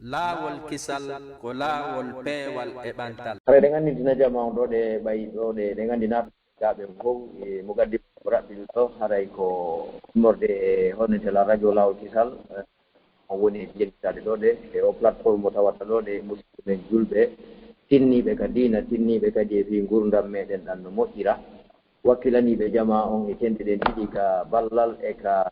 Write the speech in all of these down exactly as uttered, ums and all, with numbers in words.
Laawol kisal ko laawol peewal e ɓantal. Haray ɗen anndintina jamaa on ɗoo ɗe ɓay ɗoo ɗe ɗen anndinaa ɓe fow e mugaddi ko raɓɓiɗi ɗoo haray ko immorde e honnetelal radio laawol kisal on woni e jellitaade ɗoo ɗe e o plateforme mo tawata ɗoo ɗe musidɓe men julɓe tinniiɓe ka diina tinniiɓe kadi e fii ngurndam meɗen ɗan no moƴƴira. Wakkilaniiɓe jamaa on e cenɗe ɗen ɗiɗi ka ballal e ka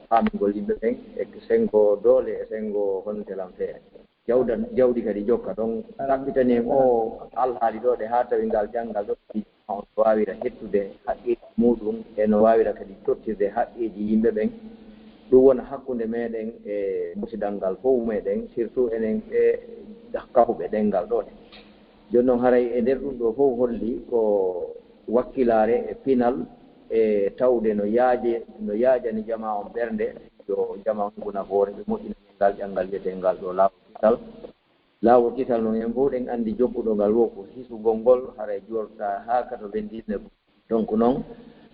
faamingol yimɓe ɓen e senngo doole e senngo hontelan feere. Jawɗi kadi jokka ɗon ɗaɓɓitani en oo alhaali ɗoo ɗe haa tawi ngal janngal ɗoo ɗi jamaa on no waawira hettude haqqeeji muuɗum e no waawira kadi tottirde haqqeeji yimɓe ɓen. Ɗum wona hakkunde meɗen e musidal ngal fow meɗen surtout enen ɓe kafuɓe ɗenngal ɗoo ɗe. Jooni non haray e nder ɗum ɗoo fow holli ko wakkilaare e pinal e tawde no yaaje no yaajani jamaa on ɓernde yo jamaa on ngu nafoore ɓe moƴƴina men ngal ƴanngal wiyeteengal ɗoo laawol kisal. Laawol kisal non en fow ɗen anndi jokkuɗo ngal wo ko hisugol ngol haray jorta haa quatre-vingt-dix-neuf. Donc non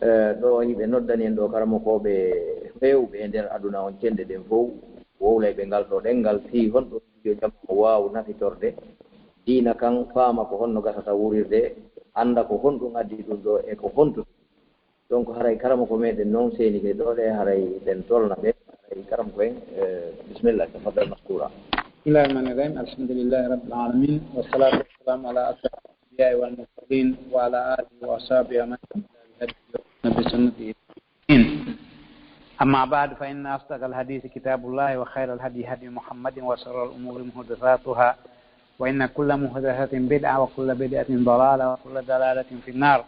ɗoo hiɓe noddani en ɗoo karamokooɓe heewɓe e nder aduna on cenɗe ɗen fow wowlayɓe ngal ɗoo ɗenngal fii honɗum yo jamaa on waawu nafitorde diina kan faama ko honno gasata wurirde annda ko honɗum addi ɗum ɗoo e ko honto ɗum donc haray karamoko meɗen non seenike ɗoo ɗe haray ɓen tolna ɓe haray karamoko en bismillah tafaddal mashkura بسم الله الرحمن الرحيم الحمد لله رب العالمين والصلاة والسلام على أشرف الأنبياء والمرسلين وعلى آله وأصحابه ومن اهتدى بهديه واستن بسنته إلى يوم الدين. أما بعد، فإن أصدق الحديث كتاب الله، وخير الهدي هدي محمد، وشر الأمور محدثاتها، وإن كل محدثة بدعة، وكل بدعة ضلالة، وكل ضلالة في النار.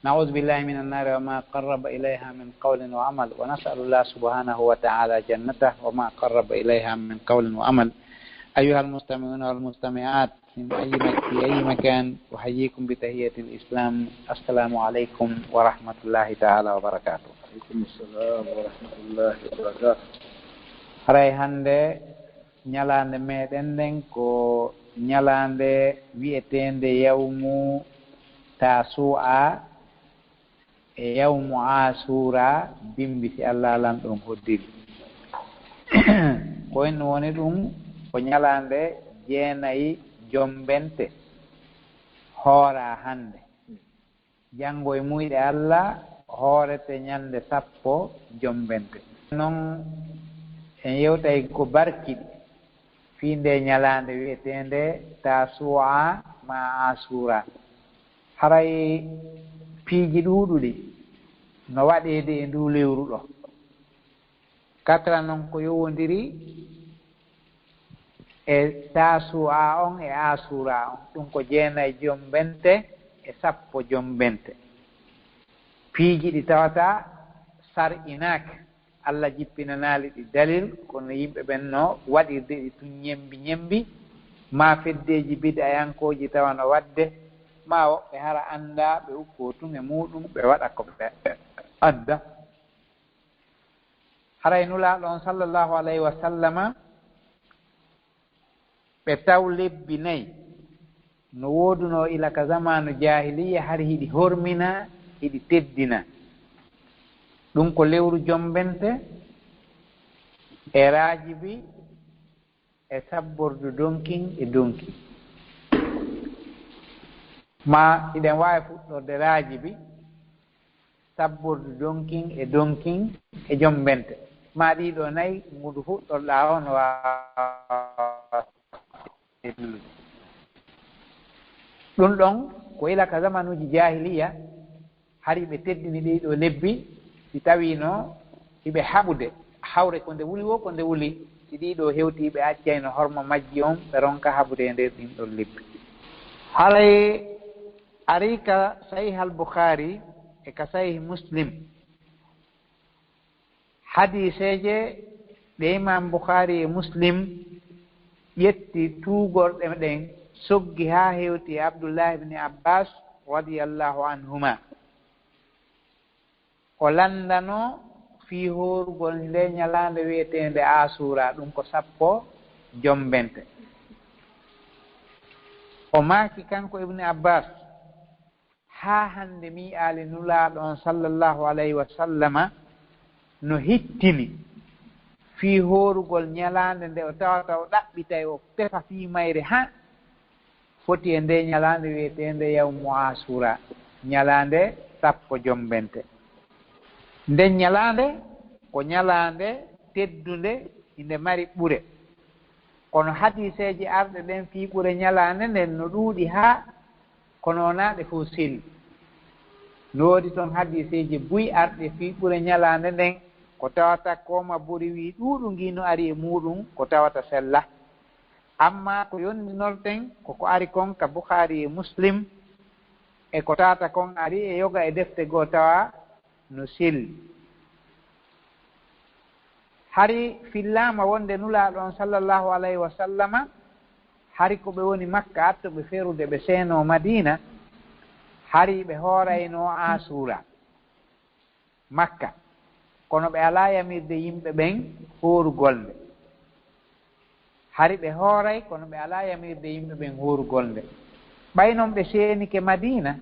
نعوذ بالله من النار وما قرب إليها من قول وعمل، ونسأل الله سبحانه وتعالى جنته وما قرب إليها من قول وعمل. أيها المستمعون والمستمعات، من أي مك-، في أي مكان، أحييكم بتحية الإسلام. السلام عليكم ورحمة الله تعالى وبركاته. وعليكم السلام ورحمة الله وبركاته. Haray hannde ñalaande meɗen nden ko ñalaande wi'eteende yawmu Taasu'a e yawmu Aasuura, bimbi si Allah alan ɗon hoddiri. Ko en woni ɗum ko ñalaande jeenayi jombente hooraa hannde. Janngo e muyɗe Allah hoorete ñande sappo jombente. Non en yewtay ko barkiɗi fii ndee ñalaande wi'eteende Taasu'a maa Aasuura. Haray piiji ɗuuɗuɗi no waɗeede e nduu lewru ɗoo. Katra non ko yowondiri e Taasu'a on e Aasuura on, ɗum ko jeenay jombente e sappo jombente. Piiji ɗi tawata sar'inaaka, Allah jippinanaali ɗi dalil, kono yimɓe ɓen no waɗirde ɗi tun ñembi ñembi, maa feddeeji bid'ayankooji tawa no waɗde, maa woɓɓe hara anndaa ɓe ukkoo tun e muuɗum ɓe waɗa ko ɓe anndaa. Haray Nulaaɗo on sallallahu alayhi wa sallama ɓe taw lebbi nay no woodunoo ila ka zamaanu jaahiliyya hari hiɗi hormina hiɗi teddina. Ɗum ko lewru jombente e raajibi e sabbordu donkin e donkin. Maa hiɗen waawi fuɗɗorde raajibi sabbordu donkin e donkin e jombente. Maa ɗii ɗoo nay ngundu fuɗɗorɗaa on waawa. Ɗum ɗon ko ila ka zamanuuji jaahiliyya hari ɓe teddini ɗii ɗoo lebbi si tawiino hiɓe haɓude hawre ko nde wuli woo ko nde wuli si ɗii ɗoo hewtii ɓe accayno horma majji on ɓe ronka haɓude e nder ɗin ɗon lebbi. Haray arii ka Sahih al-Bukhari e ka Sahih Muslim. Hadiiseeje ɗe Imaam Bukhaari e Muslim ƴetti tuugorɗe ɗen soggi haa hewti e Abdullahi ibni Abbaas radiyallahu anhuma. O lanndano fii hoorugol ndee ñalaande wi'eteende Aasuura, ɗum ko sappo jombente. O maaki kanko Ibni Abbaas, haa hannde mi yi'aali Nulaaɗo on sallallahu alayhi wa sallama no hittini fii hoorugol ñalaande nde o tawata o ɗaɓɓitay o tefa fii mayre han, foti e ndee ñalaande wi'eteende yawmu Aasuura, ñalaande sappo jombente. Nden ñalaande ko ñalaande teddunde, hinde mari ɓure. Kono hadiiseeje arɗe ɗen fii ɓure ñalaande nden no ɗuuɗi haa, kono wonaa ɗe fow selli. No woodi ton hadiiseeje buy arɗe fii ɓure ñalaande nden, ko tawata ko ma buri wii ɗuuɗu ngii no ari e muuɗum, ko tawata sella. Amma ko yondinorten ko ko ari kon ka Bukhaari e Muslim, e ko tawata kon ari e yoga e defte goo tawa no selli. Hari fillaama wonde Nulaaɗo on sallallahu alayhi wa sallama, hari ko ɓe woni Makka atto ɓe ferude ɓe seenoo Madiina, hari ɓe hooraynoo Aasuura Makka, kono ɓe alaa yamirde yimɓe ɓen hoorugol nde. Hari ɓe hooray, kono ɓe alaa yamirde yimɓe ɓen hoorugol nde. Ɓay non ɓe seenike Madiina,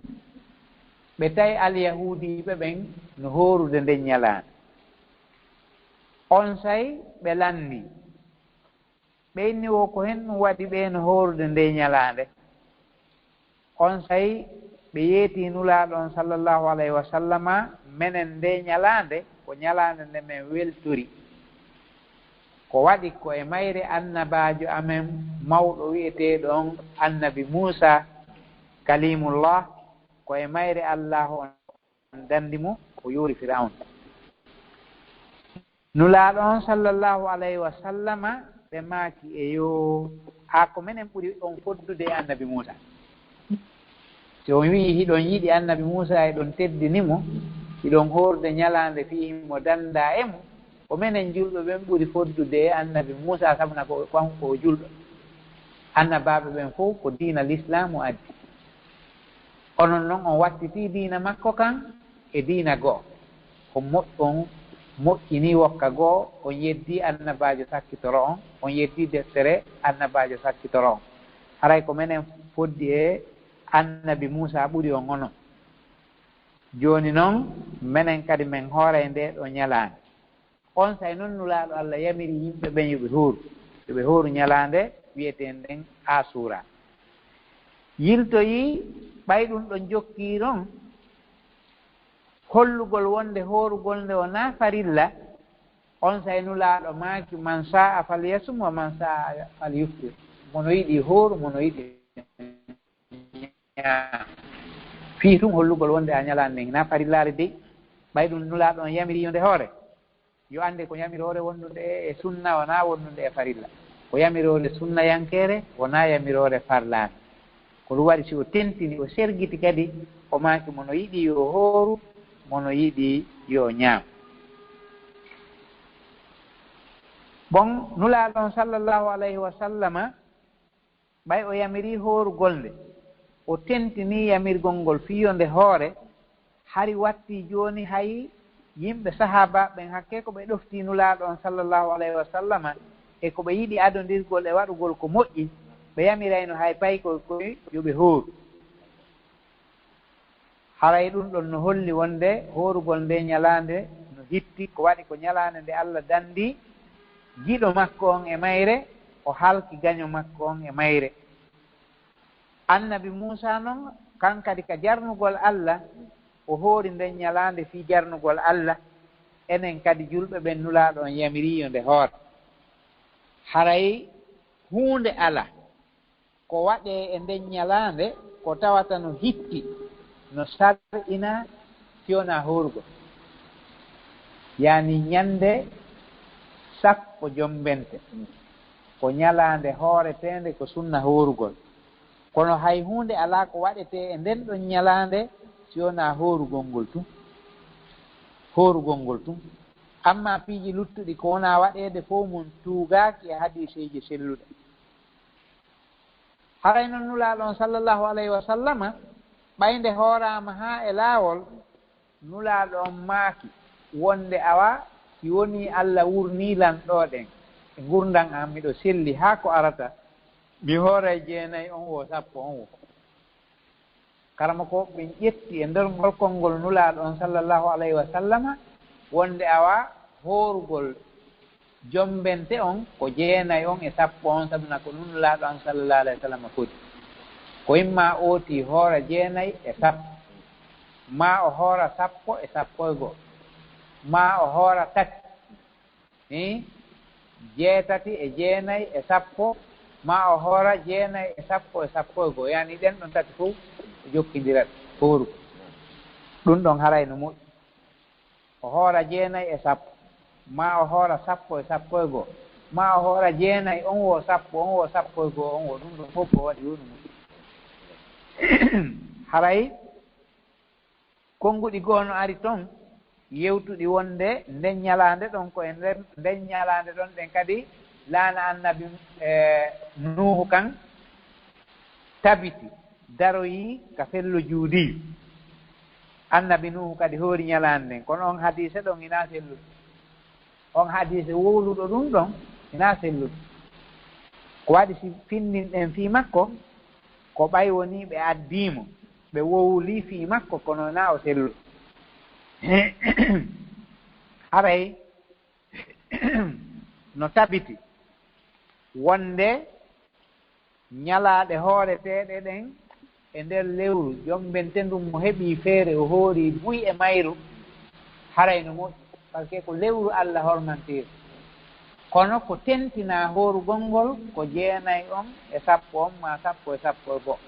ɓe tawi Alyahuudiiɓe ɓen no hoorude nden ñalaande. Onsay ɓe lanndii. Ɓe inni wo ko honɗun waɗi ɓe no hoorude ndee ñalaande. Onsay ɓe yeetii Nulaaɗo on sallallahu alayhi wa sallama, menen ndee ñalaande ko ñalaande nde men weltori. Ko waɗi ko e mayre annabaajo amen mawɗo wi'eteeɗo on Annabi Muusaa Kaliimullah, ko e mayre Allaahu on danndi mo, o yoori Firawna. Nulaaɗo on sallallahu alayhi wa sallama, ɓe maaki, eyo, haa ko menen ɓuri on foddude e Annabi Muusaa. Si on wi'ii hiɗon yiɗi Annabi Muusaa, hiɗon teddini mo, hiɗon hoorude ñalaande fii himo danndaa e mo, ko menen julɓe ɓen ɓuri foddude e Annabi Muusaa, sabuna ko kanko o julɗo. Annabaaɓe ɓen fow ko diina Lislaamu addi. Onon non on wattitii diina makko kan e diina go'o. On moƴƴ-, on moƴƴinii wokka go'o, on yeddii annabaajo sakkitoro on, on yeddii deftere annabaajo sakkitoro on. Haray ko menen foddi e Annabi Muusaa ɓuri on onon. Jooni non, menen kadi men hooray ndee ɗoo ñalaande. Onsay non Nulaaɗo Alla yamiri yimɓe ɓen yo ɓe hooru, yo ɓe hooru ñalaande wi'eteende nden Aasuura. Yiltoyii, ɓay ɗun ɗon jokkii non hollugol wonde hoorugol nde wonaa farilla, onsay Nulaaɗo maaki, "Man saa'a falyasum wa man saa'a falyuftir." Mo no yiɗi hooru, mo no yiɗi ñaama. Fii tun hollugol wonde a ñalaande nden hinaa farillaare dey, ɓay ɗun Nulaaɗo on yamiri yo nde hoore. Yo annde ko yamiroore wondunde e sunna, wonaa wondunde e farilla. Ko yamiroore sunnayankeere, wonaa yamiroore farlaande. Ko ɗun waɗi si o tentini, o sergiti kadi, o maaki mo no yiɗi yo hooru, mo no yiɗi yo ñaam. Bon, Nulaaɗo on sallallahu alayhi wa sallama, ɓay o yamirii hoorugol nde, o tentinii yamirgol ngol fii yo nde hoore, hari wattii jooni hay yimɓe sahaabaaɓe ɓen hakkee ko ɓe ɗoftii Nulaaɗo on sallallahu alayhi wa sallama e ko ɓe yiɗi adondirgol e waɗugol ko moƴƴi, ɓe yamirayno hay paykoy koy yo ɓe hooru. Haray ɗun ɗon no holli wonde hoorugol ndee ñalaande no hitti, ko waɗi ko ñalaande nde Alla danndii giɗo makko on e mayre, o halki gaño makko on e mayre. Annabi Muusaa non, kan kadi ka jarnugol Alla, o hoori nden ñalaande fii jarnugol Alla. Enen kadi julɓe ɓen Nulaaɗo on yamirii yo nde hoore. Haray huunde alaa ko waɗee e nden ñalaande ko tawata no hitti, no sar'inaa, si wonaa hoorugol. Yaani ñande sappo jombente, ko ñalaande hooreteende, ko sunna hoorugol. Kono hay huunde alaa ko waɗetee e nden ɗon ñalaande si wonaa hoorugol ngol tun. Hoorugol ngol tun. Ammaa piiji luttuɗi ko wonaa waɗeede fow mun tuugaaki e hadiiseeje selluɗe. Haray non Nulaaɗo on sallallahu alayhi wa sallama, ɓay nde hooraama haa e laawol, Nulaaɗo on maaki wonde, awa, si wonii Alla wurnii lan ɗoo ɗen e ngurndan an, miɗo selli haa ko arata, mi hooray jeenay on woo sappo on woo. Karamoko ɓen ƴetti e nder ngol konngol Nulaaɗo on sallallahu alayhi wa sallama wonde, awa, hoorugol Jombente on ko jeenay on e sappo on, sabu na ko ɗun Nulaaɗo an sallallahu alayhi wa sallam fodi. Ko imma ooti hoora jeenay e sappo, maa o hoora sappo e sappo e go'o, maa o hoora tati, hii, jeetati e jeenay e sappo, maa o hoora jeenay e sappo e sappo e go'o. Yani ɗen ɗon tati fow o jokkindira hoorugol. Ɗun ɗon haray no moƴƴi. O hoora jeenay e sappo, maa o hoora sappo e sappo e go'o, maa o hoora jeenay on woo, sappo on woo, sappo e go'o on woo, ɗun ɗon fow ko waɗi wonu mo. Haray konguɗi go'o no ari ton, yewtuɗi wonde nden ɲalaande ɗon, ko e nder nden ɲalaande ɗon ɗen kadi laana annabi, eh, Nuuhu kan tabiti, daroyi ka sello juudiyo. Annabi Nuuhu kadi hoori ɲalaande nden, kono on hadiise ɗon hinaa selluɗo. On hadiise wowluɗo ɗun ɗon hinaa selluɗo. Ko waɗi si finndinɗen fii makko, ko ɓay wonii ɓe addii mo, ɓe wowlii fii makko, kono hinaa o selluɗo. Haray no tabiti wonde ɲalaaɗe hooreteeɗe ɗen e nder lewru, jombente ndun mo heɓii feere o hoori buy e mayru, haray no moƴƴi, parce que ko lewru Alla hormanteeru. Kono ko tentinaa hoorugol ngol ko jeenay on e sappo on, maa sappo e sappo e go'o.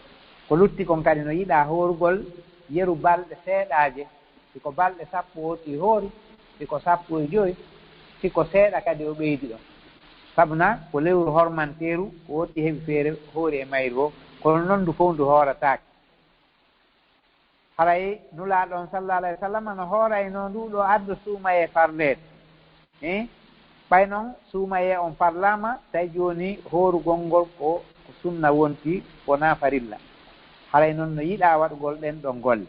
Ko lutti kon kadi no yiɗaa hoorugol yeru balɗe seeɗaaje. Si ko balɗe sappo woti hoori, si ko sappo e jowi, si ko seeɗa kadi o ɓeydi ɗon. Sabu na ko lewru hormanteeru, ko woti heɓi feere hoori e mayru o, kono non ndu fow ndu hoorataake. Haray Nulaaɗo on sallallahu alayhi wa sallam no hooraynoo ndu ɗoo addo suumayee farleede. Eh? Ɓay non suumayee on farlaama, tawi jooni hoorugol ngol ko, ko sunna wonti, wonaa farilla. Haray non no yiɗaa waɗugol ɗen ɗon golle.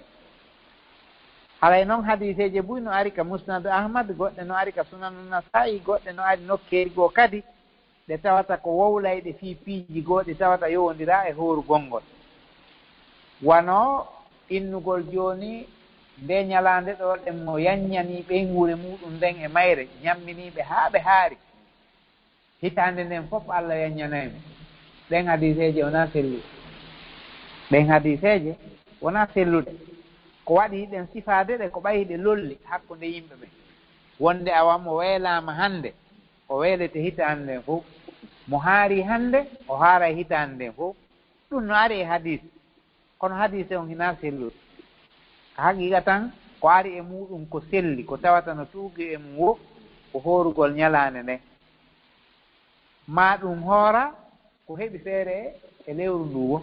Haray non hadiiseeje buy no ari ka Musnadu Ahmad, goɗɗe no ari ka Sunanu Nasaa'i, goɗɗe no ari nokkeeli goo kadi, ɗe tawata ko wowlayɗe fii piiji goo ɗi tawata yowondiraa e hoorugol ngol. Wano innugol jooni, ndee ɲalaande ɗoo ɗen mo yanɲanii ɓeynguure muuɗum nden e mayre, ɲamminii ɓe haa ɓe haari. Hitaande nden fof Alla yanɲanay mo. Ɗen hadiiseeje wonaa selluɗe. Ɗen hadiiseeje wonaa selluɗe. Ko waɗi hiɗen sifaade ɗe, ko ɓay hiɗe lolli hakkunde yimɓe ɓen. Wonde awa mo weylaama hannde, o weylete hitaande nden fof. Mo haari hannde, o haaray hitaande nden fof. Ɗum no ari e hadiis. Kono hadiise on hinaa selluɗo. Ka haqiiqa tan, ko ari e muuɗum ko selli, ko tawata no tuugi e mum woo, ko hoorugol ɲalaande nden. Maa ɗum hoora ko heɓi feere e lewru nduu woo.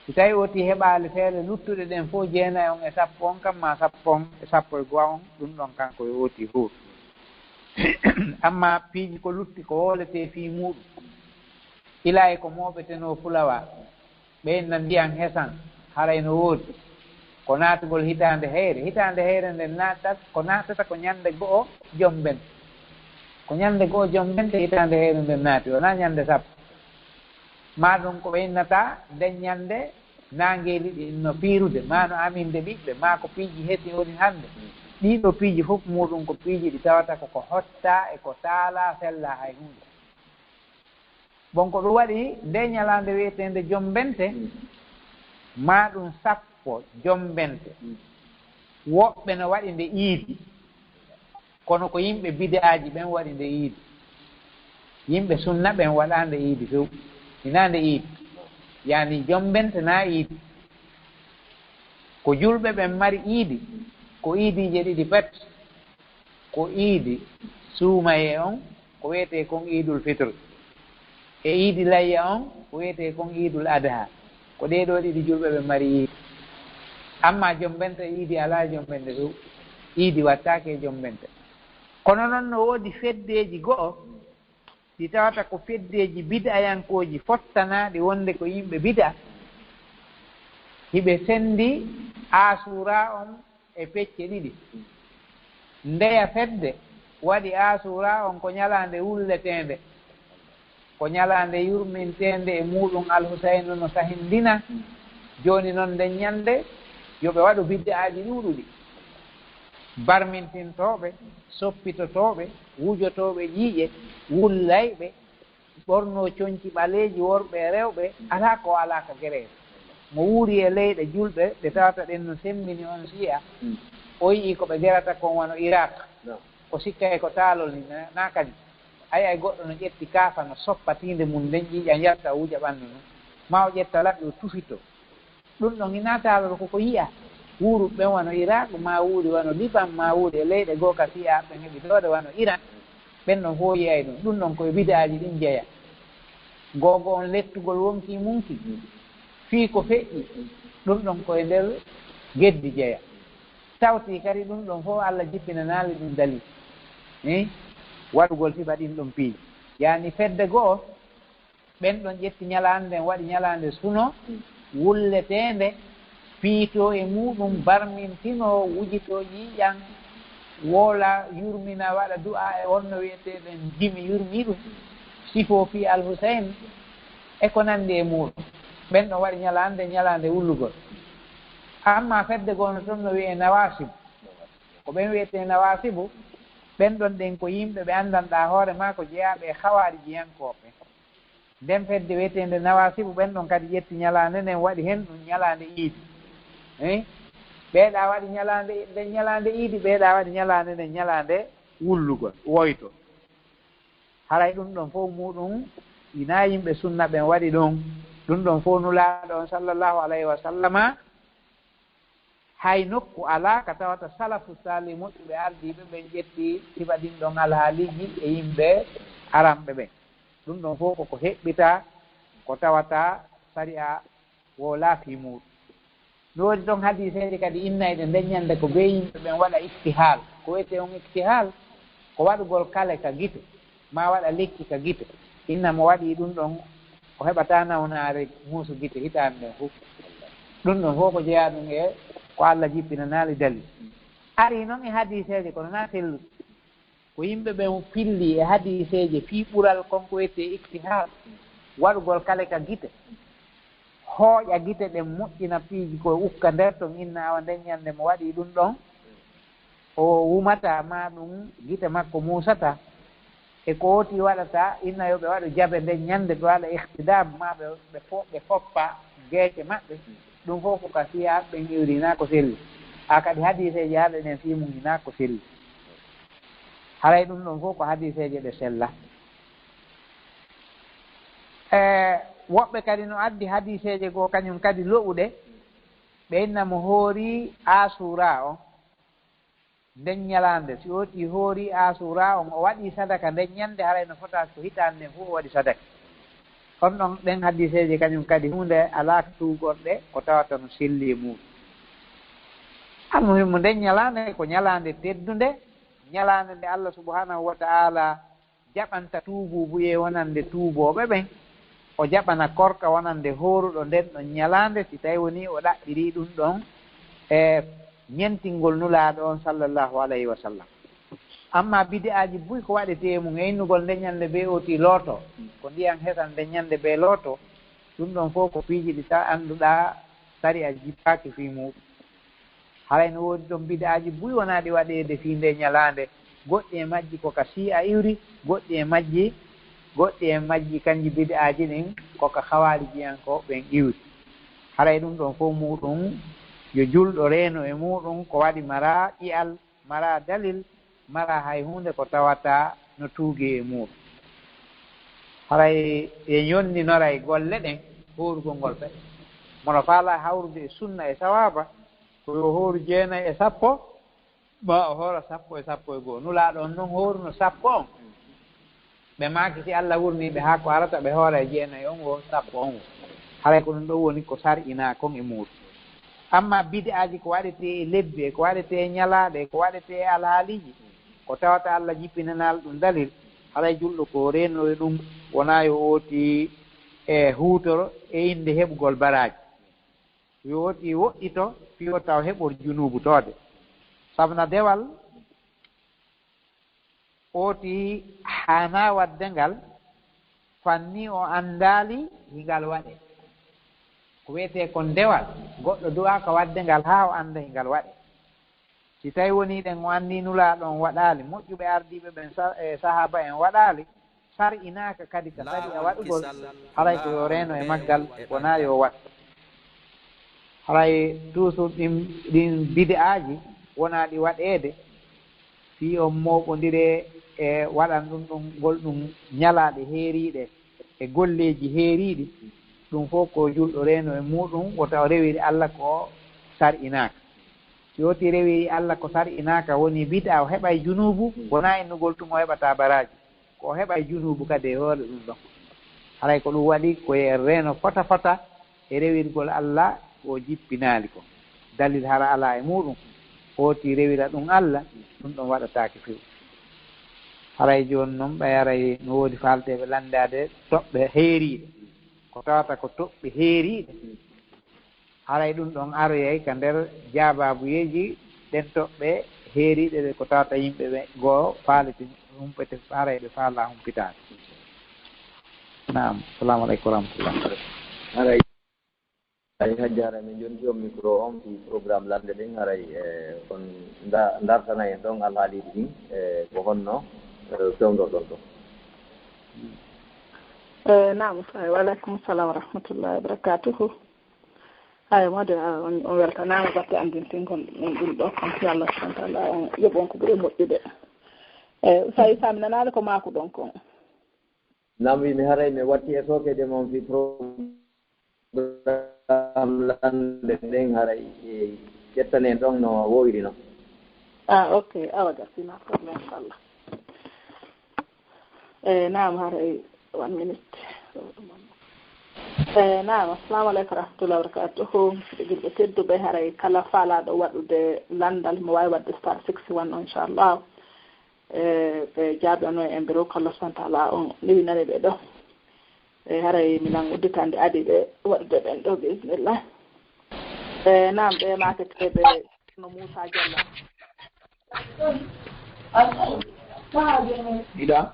Si tawii ootii heɓaali feere luttuɗe ɗen fof, jeenay on e sappo on kan, maa sappo on e sappo e go'a on, ɗum ɗon kanko yo ootii hooru. Ammaa piiji ko lutti ko wowletee fii muuɗum, ilaa e ko mooɓetenoo fulawaa, ɓe inna ndiyan hesan, haray no woodi. Ko naatugol hitaande heyre. Hitaande heyre nden naatat-, ko naatata ko ɲande go'o jombente. Ko ɲande go'o jombente hitaande heyre nden naati, wonaa ɲande sappo. Maa ɗum ko ɓe innata nden ɲande naangeeli ɗin no fiirude, maa no aminde ɓiɓɓe, maa ko piiji hesi woni hande. Ɗii ɗoo piiji fof muuɗum ko piiji ɗi tawata ko ko hottaa e ko taalaa, sellaa hay huunde. Bon, ko ɗum waɗi ndee ɲalaande wi'eteende jombente, maa ɗum sappo jombente, woɓɓe no waɗi nde iidi, kono ko yimɓe bid'aaji ɓen waɗi nde iidi. Yimɓe sunna ɓen waɗaa nde iidi few. Hinaa nde iidi. Yaani jombente naa iidi. Ko julɓe ɓen mari iidi, ko iidiije ɗiɗi pet. Ko iidi suumayee on, ko wi'etee kon Iidul Fitr. E iidi layya on, ko wi'etee kon Iidul Adha. Ko ɗee ɗoo ɗiɗi julɓe ɓen mari iidi. Ammaa jombente iidi alaa e jombente few. Iidi wattaake e jombente. Kono non no woodi feddeeji go'o ɗi tawata ko feddeeji bid'ayankooji fottanaaɗi wonde ko yimɓe bid'a. Hiɓe sendi Aasuuraa on e pecce ɗiɗi. Ndeya fedde waɗi Aasuuraa on ko ɲalaande wulleteende, ko ɲalaande yurminteende e muuɗum Alhusaynu no sahindina. Jooni non nden ɲande yo ɓe waɗu bid'aaji ɗuuɗuɗi. Barmintintooɓe, soppitotooɓe, wujotooɓe ƴiiƴe, wullayɓe, ɓornoo conci ɓaleeji, worɓe e rewɓe, alaa ko alaa ka Gerees. Mo wuuri e leyɗe julɓe ɗe tawata ɗen no semmbini on si'a, o yi'ii ko ɓe gerata kon wano Iraak, ko sikkay ko taalol ni, na, na kadi. A yi'ay goɗɗo no ƴetti kaafa, no soppa tiinde mun nden ƴiiƴan yatta o wuja ɓanndu ndun, maa o ƴetta laɓi o tufitoo. Ɗun ɗon hinaa taalol, ko ko yi'aa. Wuuruɓe ɓen wano Iraak, maa wuuri wano Liban, maa wuuri e leyɗe goo ka si'a ɓen heɓitoode wano Iran. Ɓen ɗon fow yi'ay ɗun. Ɗun ɗon ko e bid'aaji ɗin jeyaa. Go'o go'o on lettugol wonkii mun kin. Fii ko feƴƴi, ɗun ɗon ko e nder geddi jeyaa. Tawti kadi ɗun ɗon fow Alla jippinanaali ɗun dalil. Eh? Waɗugol sifa ɗin ɗon piiji. Yaani fedde go'o, ɓen ɗon ƴetti ɲalaande nden, waɗi ɲalaande suno, wulleteende, piitoo e muuɗum, barmintinoo, wujitoo ƴiiƴan, woola, yurmina, waɗa du'aa e honno wi'eteeɗen jimi yurmii ɗum, sifoo fii Al-Husayn, e ko nanndi e muuɗum. Ɓen ɗon waɗi ɲalaande nden ɲalaande wullugol. Ammaa fedde go'o no ton no wi'ee Nawaasib. Ko ɓen wi'etee Nawaasibu, ɓen ɗon ɗen ko yimɓe ɓe anndanɗaa hoore maa ko jeyaaɓe e Hawaarijiyankooɓe. Nden fedde wi'eteende Nawaasibu, ɓen ɗon kadi ƴetti ɲalaande nden, waɗi hen ɗum ɲalaande iidi. Eh? Ɓeeɗaa waɗi ɲalaande, nden ɲalaande iidi, ɓeeɗaa waɗi ɲalaande nden ɲalaande wullugol, woyto. Haray ɗum ɗon fow muuɗum, hinaa yimɓe sunna ɓen waɗi ɗum. Ɗum ɗon fow Nulaaɗo on, sallallahu alayhi wa sallama, hay nokku alaa ka tawata salafu saalih moƴƴuɓe ardiiɓe ɓen ƴetti sifa ɗin ɗon alhaaliiji e yimɓe aranɓe ɓen. Ɗum ɗon fow ko ko heɓɓitaa, ko tawata sari'a woo laafii muuɗum. No woodi ton hadiiseeje kadi innayɗe nden ɲande ko bee yimɓe ɓen waɗa iktihal. Ko wi'etee on iktihal, ko waɗugol kale ka gite, maa waɗa lekki ka gite. Inna mo waɗii ɗum ɗon, o heɓataa nawnaare muusu gite hitaande nden fow. Ɗum ɗon fow ko jeyaa ɗum e ko Alla jippinanaali dalil. Arii non e hadiiseeje, kono naa selluɗe. Ko yimɓe ɓen fillii e hadiiseeje fii ɓural kon ko wi'etee iktihal, waɗugol kale ka gite, hooƴa gite ɗen, moƴƴina piiji koy, ukka nder ton, inna awa nden ɲande mo waɗii ɗum ɗon, o wumataa, maa ɗum gite makko muusataa. E ko woti waɗata, inna yo ɓe waɗu jabe nden ɲande, ɓe waɗa ihtidam, maa ɓe, ɓe fo-, ɓe foppa geece maɓɓe. Ɗum fow ko ka siya ɓen iwri, hinaa ko selli. A kadi hadiiseeje haaɗe ɗen fii mun, hinaa ko selli. Haray ɗum ɗon fow ko hadiiseeje ɗe sella. E woɓɓe kadi no addi hadiiseeje goo kañum kadi lo'uɗe, ɓe inna mo hoori Aasuuraa on nden ɲalaande. Si o hooti hoori Aasuuraa on, o waɗii sadaka nden ɲande, haray no fota ko hitaande nden fow o waɗi sadaka. On ɗon, ɗen hadiiseeje kañum kadi huunde alaa ka tuugorɗe ko tawata no selli e muuɗum. Almuhimmu, nden ɲalaande ko ɲalaande teddunde, ɲalaande nde Allah subhanahu wa ta'ala jaɓanta tuubuubuyee wonande tuubooɓe ɓen, o jaɓana korka wonande hooruɗo nden ɗon ɲalaande, si tawi wonii o ɗaɓɓirii ɗum ɗon e ɲentingol Nulaaɗo on, sallallahu alayhi wa sallam. Ammaa bid'aaji buy ko waɗetee e mum, e innugol nden ɲande bee ooti looto, ko ndiyan hesan nden ɲande bee looto, ɗum ɗon fow ko piiji ɗi ta-, annduɗaa sariya jippaaki fii muuɗum. Haray no woodi ton bid'aaji buy wonaaɗi waɗeede fii ndee ɲalaande. Goɗɗi e majji ko ka Sii'a iwri, goɗɗi e majji, goɗɗi e majji kanji bid'aaji ɗin ko ka Hawaarijiyankooɓe ɓen iwri. Haray ɗum ɗon fow muuɗum, yo julɗo reeno e muuɗum ko waɗi maraa ƴi'al, maraa dalil, maraa hay huunde ko tawata no tuugee e muuɗum. Haray en yonninoray golle ɗen hoorugol ngol feɗe. Mono faalaa hawrude e sunna e sawaaba, ko yo hooru jeenay e sappo, maa o hoora sappo e sappo e go'o. Nulaaɗo on non hooruno sappo on. Ɓe maaki si Alla wurnii ɓe haa ko arata ɓe hoora e jeenay on woo, sappo on woo. Haray ko ɗum ɗon woni ko sar'inaa kon e muuɗum. Ammaa bid'aaji ko waɗetee e lebbi, e ko waɗetee e ɲalaaɗe, e ko waɗetee e alhaaliiji, ko tawata Alla jippinanaali ɗum dalil, haray julɗo ko reeno e ɗum, wonaa yo ooti e huutoro e innde heɓugol baraaji. Yo ooti woɗɗito fii o taw heɓor junuubu toode. Sabuna dewal ooti haanaa waɗde ngal, fannii o anndaali hingal waɗee. Ko wi'etee kon dewal, goɗɗo du'aaka waɗde ngal haa o annda hingal waɗee. Si tawii wonii ɗen o anndii Nulaaɗo on waɗaali, moƴƴuɓe ardiiɓe ɓen sa-, e sahaaba en waɗaali, sar'inaaka kadi ka sari'a waɗugol, haray ko yo reeno e maggal, wonaa yo waɗ. Haray toujours ɗin, ɗin bid'aaji wonaa ɗi waɗeede, fii on mooɓondiree e waɗan ɗun ɗon, ngol ɗun ñalaaɗe heeriiɗe e golleeji heeriiɗi, ɗun fow ko julɗo reeno e muuɗun, wota o rewiri Alla ko sar'inaaka. Si woti rewiri Alla ko sar'inaaka woni bid'a, o heɓay junuubu, wonaa innugol tun o heɓata baraaji. Ko o heɓay junuubu kadi e hoore ɗun ɗon. Haray ko ɗun waɗi ko yo en reeno fota fota e rewirgol Alla ko o jippinaali kon. Dalil hara alaa e muuɗun, hooti rewira ɗun Alla, ɗun ɗon waɗataake few. Haray jooni non ɓay haray no woodi faalteeɓe lanndaade toɓɓe heeriiɗe. Ko tawata ko toɓɓe heeriiɗe. Haray ɗun ɗon aroyay ka nder jaabaabuyeeji ɗen toɓɓe heeriiɗe ɗe ko tawata yimɓe ɓe goo faaliti humpete, haray ɓe faalaa humpitaade. Naam, assalamu aleykum wa rahmatullah. Haray, haray hajjaare men jonti on micro on fii programme lannde ɗen, haray, eh, on nda-, ndartana en ɗon alhaaliiji ɗin, eh, ko honno, eh, fewndorɗon ɗon. Eh, naam, wa aleykum salam wa rahmatullahi wa barakatuhu. Haya, moƴƴi, a, on, on weltanaama batte anndintingol ɗum, ɗum ɗoo kon, yo Allah subhanahu wa taala on yoɓ on ko ɓuri moƴƴude. E, so tawi mi nanaali ko maakuɗon kon. Naam, wi mi haray mi watti e sookeeje mon fii programme lannde ɗen, haray, e, ƴettanen ɗon no woowiri non. Ah, ok, awa gasii, ma problème, inchallah. Eh, naam, haray one minute. Eh, naam, assalamu aleykum wa rahmatullahi wa barakatuhu. Ɓe julɓe tedduɓe, haray kala faalaaɗo waɗude lanndal, mo waawi waɗde star six one, inchallah. Eh, ɓe jaabi on e mbiro ko Allah subhanahu wa taala on newinani ɓe ɗo. Eh, haray minan udditande adi ɓe waɗude ɓen ɗo, bismillah. Eh, naam, ɓe maake ɓe no Muusa Jallo. Ɗiɗa.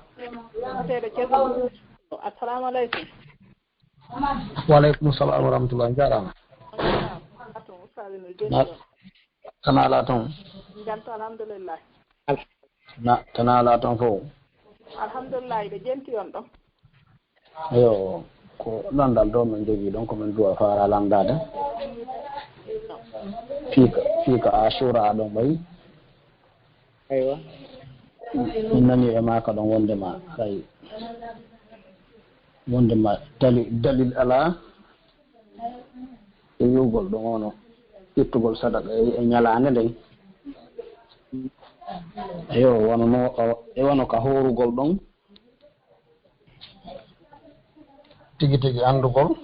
Seeɗa ceerno. Assalamu aleykum. Wa aleykum salam wa rahmatullah. Njaaraama. Atum, ustaadu no joni na, ɗon? Tana alaa ton. Jam to, alhamdulillah. Na, tana alaa ton fow. Alhamdulillah, ɓe jenti on ɗon. Eyo, ko lanndal ɗo min jogii ɗon, ko min duwa faara lanndaade. Fii ka, fii ka Ashura ɗon ɓay. Aywa. Min nani e maaka ɗon wonde ma, hay, wonde ma dali-, dalil alaa e wi'ugol ɗon hono ittugol sadaka e, e ñalaande nden. Eyo, wano no, e wano ka hoorugol ɗon. Tigi tigi anndugol,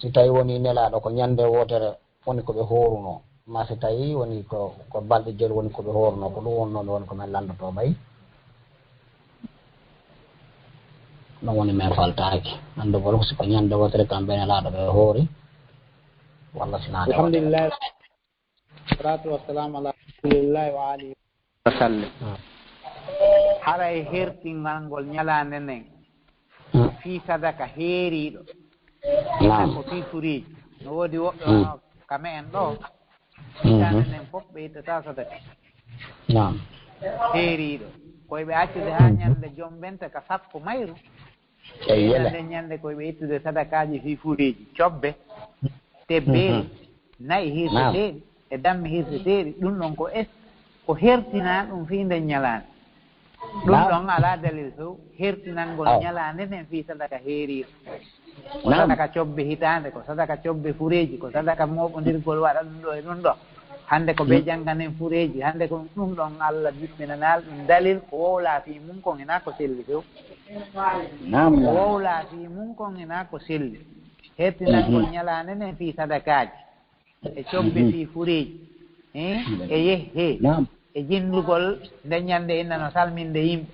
si tawi woni Nelaaɗo ko ñannde wootere woni ko ɓe hoorunoo, maa si tawi woni ko, ko balɗe joy woni ko ɓe hoorunoo, ko ɗum wonnoo nde woni ko men lanndotoo ɓay. Ɗum woni men faltaaki. Anndugol ko si ko ñannde wootere kamɓe Nelaaɗo ɓe hoori, walla si naa nde wootere. Alhamdulillah. Salatu wassalamu ala rasulillahi wa alihi wa sallam. Haray hertingol ngol ñalaande nden fii sadaka heeriiɗo. Naam. Ko fii fureeji. No woodi woɓɓe ono ka me'en ɗo. Hitaande nden fof ɓe ittata sadaka. Naam. Heeriiɗo. Ko ɓe accude haa ñande jombente ka sappo mayru. Eyyo. Nden ñande ko ɓe ittude sadakaaji fii fureeji, cobbe, tebbeeli, na'i hirseteeɗi, e damme hirseteeɗi, ɗum ɗon ko es-, ko hertinaa ɗum fii nden ñalaande. Ɗum ɗon alaa dalil few, hertinangol ñalaande nden fii sadaka heeriiɗo. Ko sadaka cobbe hitaande, ko sadaka cobbe fureeji, ko sadaka mooɓondirgol waɗa ɗum ɗo e ɗum ɗo. Hannde ko ɓe jannganen fureeji, hannde ko ɗum ɗon Allah jippinanaali ɗum dalil, ko wowlaa fii mun kon hinaa ko selli few. Naam. Wowlaa fii mun kon hinaa ko selli. Hertinangol ñalaande nden fii sadakaaji, e cobbe fii fureeji, eh, e yehhe, e jinndugol nde ñande inna no salminde yimɓe.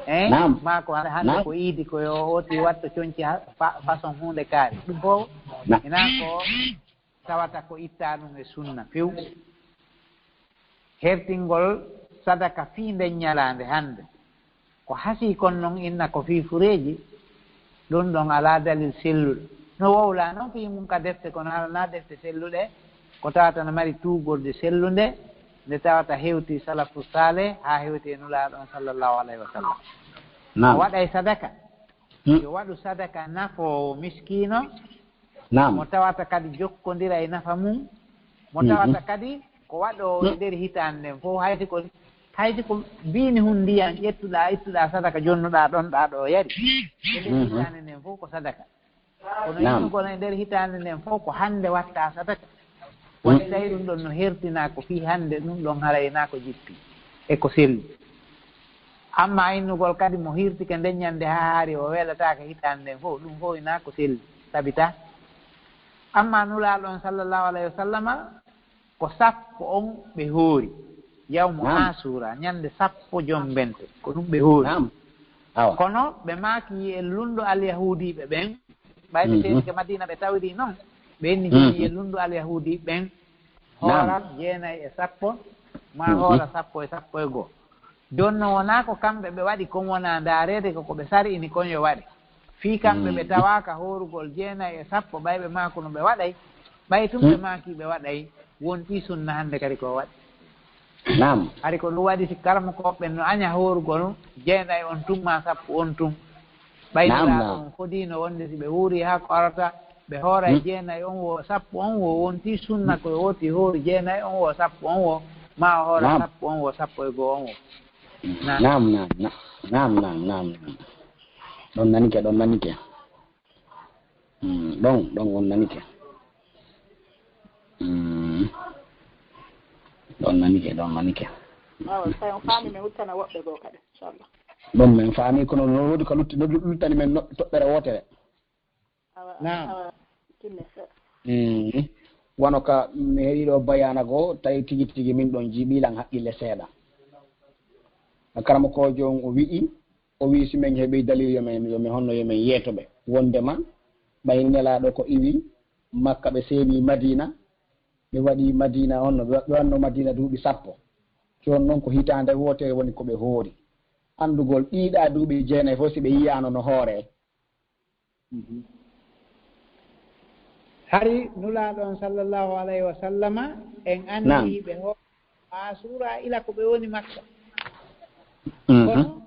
Eh, maa ko hannde, hannde ko iidi, ko yo oti watto conci ha-, fa-, façon huunde kaari. Ɗum fof hinaa ko tawata ko ittaa ɗum e sunna few. Hertingol sadaka fii nden ñalaande hannde, ko hasii kon non inna ko fii fureeji, ɗum ɗon alaa dalil selluɗo. No wowlaa non fii mun ka defte, kono alaa defte selluɗe, Mo tawata no mari tuugorde sellunde, nde tawata hewti salafu saaleh, haa hewti e Nulaaɗo on sallallahu alayhi wa sallam. Naam. O waɗay sadaka. Hmm. Yo waɗu sadaka nafoowo miskiino. Naam. Mo tawata kadi jokkondira e nafa mum. Mo Mhm. tawata kadi ko waɗoowo e Hmm. nder hitaande nden fof, haydi ko, haydi ko biini hun ndiyan ƴettuɗaa, ittuɗaa sadaka, jonnuɗaa ɗon ɗaa ɗo yari. E nder Mhm. hitaande nden fof ko sadaka. Kono Naam. innugol e nder hitaande nden fof ko hannde watta sadaka. Woni Mm. tawi ɗum ɗon no hertinaa ko fii hannde, ɗum ɗon haray naa ko jippi e ko selli. Amma innugol kadi mo hirtike nden ñannde haa hari o welataake hitaande nden fof, ɗum fof hinaa ko selli, tabitaa. Amma Nulaaɗo on sallallahu alayhi wa sallama, ko sappo on ɓe hoori. Yawmu Naam. Asura, ñannde sappo jombente, ko ɗum ɓe hoori. Naam. Awa. Kono ɓe maaki yi'e lunndo Alyahuudiiɓe ɓen, ɓay ɓe Mhm. teetike Madiina ɓe tawiri non, ɓe inni Mhm. jooni yi'e lunndo Alyahuudiiɓe ɓen, Naam. hoora jeenay e sappo, maa Mhm. hoora sappo e sappo e goo. Jooni non wonaa ko kamɓe ɓe waɗi kon wonaa ndaareede ko ko ɓe sar'ini kon yo waɗe. Fii kamɓe ɓe Mm. tawaaka hoorugol jeenay e sappo, ɓay ɓe maaku no ɓe waɗay, ɓay tun ɓe Mm. maaki ɓe waɗay, wontii sunna hannde kadi ko o waɗi. Naam. Hari ko ɗum waɗi si karamokooɓe ɓen no aña hoorugol jeenay on tun maa sappo on tun. Ɓay Naam, Nulaaɗo naam. on fodiino wonde si ɓe wuuri haa ko arata, ɓe hoora Mm. jeenay on woo sappo on woo, wontii sunna ko o woti hoori jeenay on woo sappo on woo, maa o hoora Naam. sappo on woo sappo e goo on woo. Naam. Naam, naam, na-, naam, naam, naam, naam. Ɗon nanike, ɗon nanike. Mm, ɗon, ɗon on nanike. Mm. Ɗon nanike, ɗon nanike. Awa, tawi on faami, mi huccana woɓɓe goo kadi, inchallah. Ɗon men faami, kono no woodi ko lutti-, no luttani men no-, toɓɓere wootere. Awa, Naam. awa, tinne seeɗa. Mm. Wano ka mi heɗii ɗoo bayaana goo, tawi tigi tigi min ɗon jiiɓii lan haqqille seeɗa. Karamokoojo on o wi'i, o wi'i si men heɓii dalil yo men, yo men honno yo men yeeto ɓe. Wondema, ɓay Nelaaɗo ko iwi Makka ɓe seeni Madiina, ɓe waɗi Madiina honno, ɓe wa-, ɓe wanno Madiina duuɓi sappo. Jooni non ko hitaande wootere woni ko ɓe hoori. Anndugol ɗii ɗaa duuɓi jeenay fof si ɓe yiyaano no hooree. Mhm. Hari Nulaaɗo on sallallahu alayhi wa sallama, en anndi Naam. ɓe ho-, Asura ila ko ɓe woni Makka. Mhm. Kono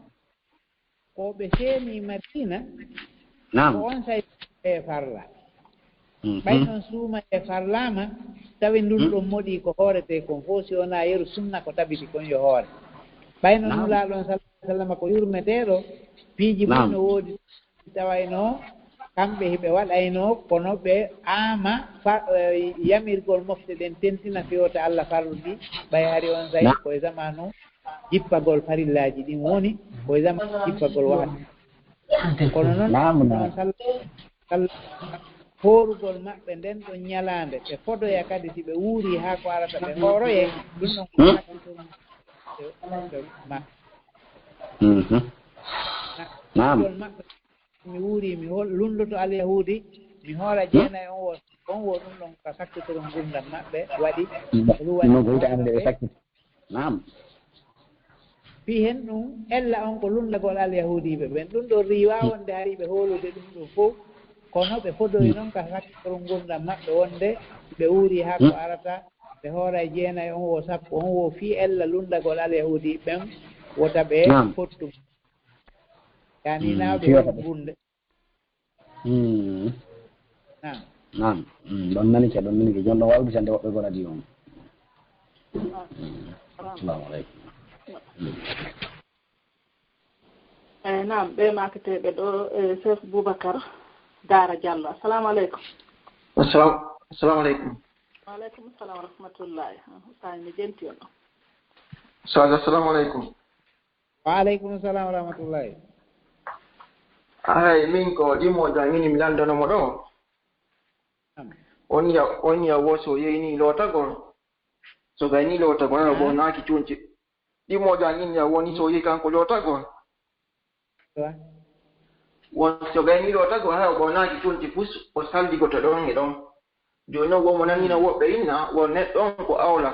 ko ɓe seeni Madiina, Naam. ko on say ɓe farla. Mhm. Ɓay non suuma e farlaama, tawi ndun Mhm. ɗon moɗi ko hooretee kon fof, si wonaa yeru sunna ko tabiti kon yo hoore. Ɓay non Naam. Nulaaɗo on sallallahu alayhi wa sallama ko yurmeteeɗo, piiji mun Naam. no woodi. Tawayno kamɓe hiɓe waɗayno, kono ɓe aama fa-, eh, yamirgol mofte ɗen tentina fewta Alla farluɗi, ɓay hari on say Na- ko e zamanu jippagol farillaaji ɗin woni, ko e zamanu jippagol wahayi. Kono non, Naam, naam. non sal-, sal-, hoorugol maɓɓe nden ɗon ñalaande, ɓe fodoya kadi si ɓe wuuri haa ko arata ɓe hooroye, ɗum ɗon ko Hmm? sakkitol ma-, Mhm. Naam. hoorugol maɓɓe. Mi wuuri, mi hol-, lunndoto Alyahuudi, mi hoora jeenay on wo, on wo ɗum ɗon ka sakkitorol ngurndan maɓɓe waɗi. Mm. Ɗum ko hitaande ɓe sakkiti. Naam. Fii hen ɗum, ella on ko lunndagol Alyahuudiiɓe ɓen. Ɗum ɗon riiwaa wonde hari ɓe hoolude ɗum ɗum fof, kono ɓe fodoyi Mm. noon ka sakkitorol ngurndan maɓɓe wonde ɓe wuuri haa ko Mm. arata, ɓe hooray jeenay on wo sappo on wo fii ella lunndagol Alyahuudiiɓe ɓen wota ɓe Naam. fottu. Yani Mm, naa ɓe fiyata ɓe. Gurnde. Mm. Naam. Naam. Mm, ɗon nanike, ɗon nanike. Jooni ɗon waawi bisande woɓɓe goo radio on. Mm. Assalamu aleykum. Mm. Eh, naam, ɓe maakateeɓe ɗo, eh, Cheikh Boubacar Daara Diallo. Assalamu aleykum. Assalam-, assalamu aleykum. Wa aleykum salam wa rahmatullahi. Ah, Ustaz, mi jenti on ɗo. Ustaz, assalamu aleykum. Wa aleykum salam wa rahmatullahi. Hay, min ko ɗimmo jangini mi lanndano mo ɗo. Naam. On ya, on ya wo so yeyni lootagol. So gayni lootagol, hay o Naam. Ɓornaaki conci. Ɗimmo jangini ya woni so yehi kanko lootagol. Wa? Won so gayni lootagol, hay o ɓornaaki conci fus, o salligoto ɗon e ɗon. Jooni non, won mo nanngina woɓɓe inna, won neɗɗo on ko awla.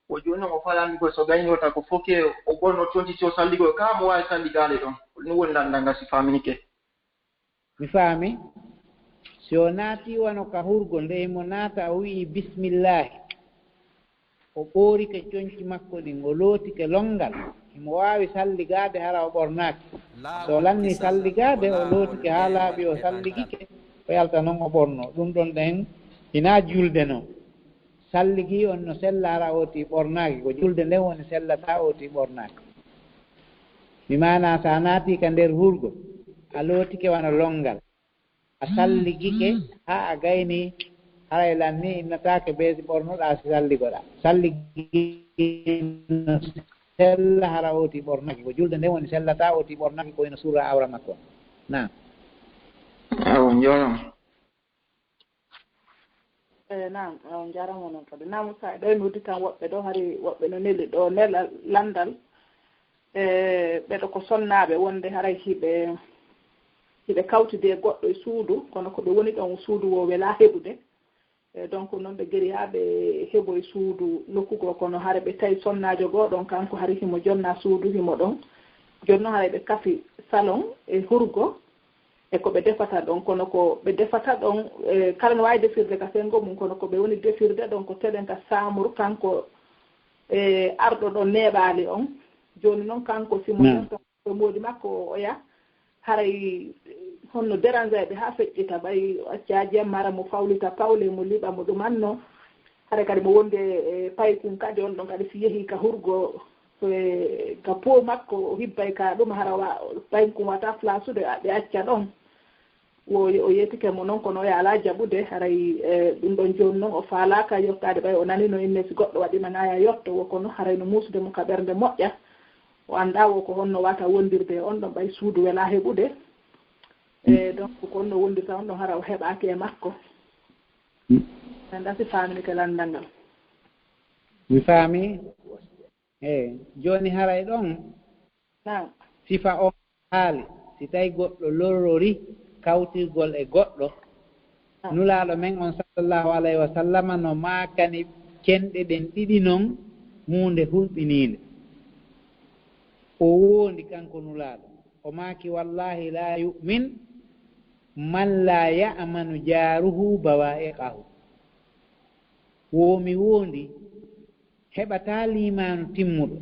Ko jooni non o falani ko so gayni wota ko foke o ɓorno conci si o salligol, kaa mo waawi salligaade ɗon. Ko ɗum woni lanndal ngal si faaminike. Mi faami. Si o naati wano ka hurgo, nde himo naata o wi'i bismillaahi. o ɓoorike conci makko ɗin, o lootike lonngal, himo waawi salligaade hara o ɓornaaki. So o lannii salligaade, o lootike haa laaɓi, o salligike, o yalta non o ɓornoo. Ɗun ɗon ɗen hinaa julde non. Salligii on no sella hara o tii ɓornaaki, ko julde nden woni sellataa o tii ɓornaaki. Bi maanaa, si a naatii ka nder hurgo, a lootike wano lonngal. A salligike haa a gaynii, haray lan nii innataake bee si ɓornuɗaa si salligoɗaa. Salligii no sella hara o tii ɓornaaki. Ko julde nden woni sellataa o tii ɓornaaki ko hino surra awra makko. Naam. Awa, njoolama. E, naam, on njaaraama non kadi. Naam, Musa, ɗo mi udditan woɓɓe ɗo, hari woɓɓe no neli ɗo nela lanndal. E, ɓeɗo ko sonnaaɓe wonde haray hiɓe, hiɓe kawtidi e goɗɗo e suudu, kono ko ɓe woni ɗon suudu woo welaa heɓude. E, donc, non ɓe geri haa ɓe heɓoy suudu nokku goo, kono hara ɓe tawi sonnaajo goo ɗon, kanko hari himo jonna suudu, himo ɗon. Jooni non haray ɓe kafi salon e hurgo, e ko ɓe defata ɗon, kono ko ɓe defata ɗon, e, kala no waawi defirde ka senngo mum, kono ko ɓe woni defirde ɗon ko telenta Saamur, kanko, e, arɗo ɗon neeɓaali on. Jooni non kanko, si mo jonta e moodi makko o oya, haray honno déranger ɓe haa feƴƴita, ɓay o acca jemma hara mo fawlita pawle, mo liɓa mo ɗumanno. Haray kadi mo wondi e paykun kadi, on ɗon kadi si yehi ka hurgo, e, ka po makko, o hibbay ka ɗum, hara wa-, paykun wata flasude, a-, ɓe acca ɗon. Wo, o yeetike mo non, kono oya alaa jaɓude, haray, e, ɗum ɗon jooni non, o faalaaka yottaade, ɓay o nanino inne si goɗɗo waɗima naaya yotto, wo kono haray no muusude mo ka ɓernde moƴƴa, o anndaa wo ko honno wata wondirde e on ɗon, ɓay suudu welaa heɓude. E, donc, ko honno wondirta on ɗon, hara o heɓaaki e makko. Mi anndaa si faaminike lanndal ngal. Mi faami. Eey, jooni haray ɗon Naam. Sifa on haali, si tawi goɗɗo lorrorii kawtirgol e goɗɗo, Nulaaɗo men on, sallallahu alayhi wa sallama, no maakani cenɗe ɗen ɗiɗi non huunde hulɓiniinde. O woondi kanko Nulaaɗo, o maaki, "Wallaahi laa yu'min man laa ya'manu jaaruhu bawaa'iqahu." Wo mi woondi heɓataa liimaanu timmuɗo.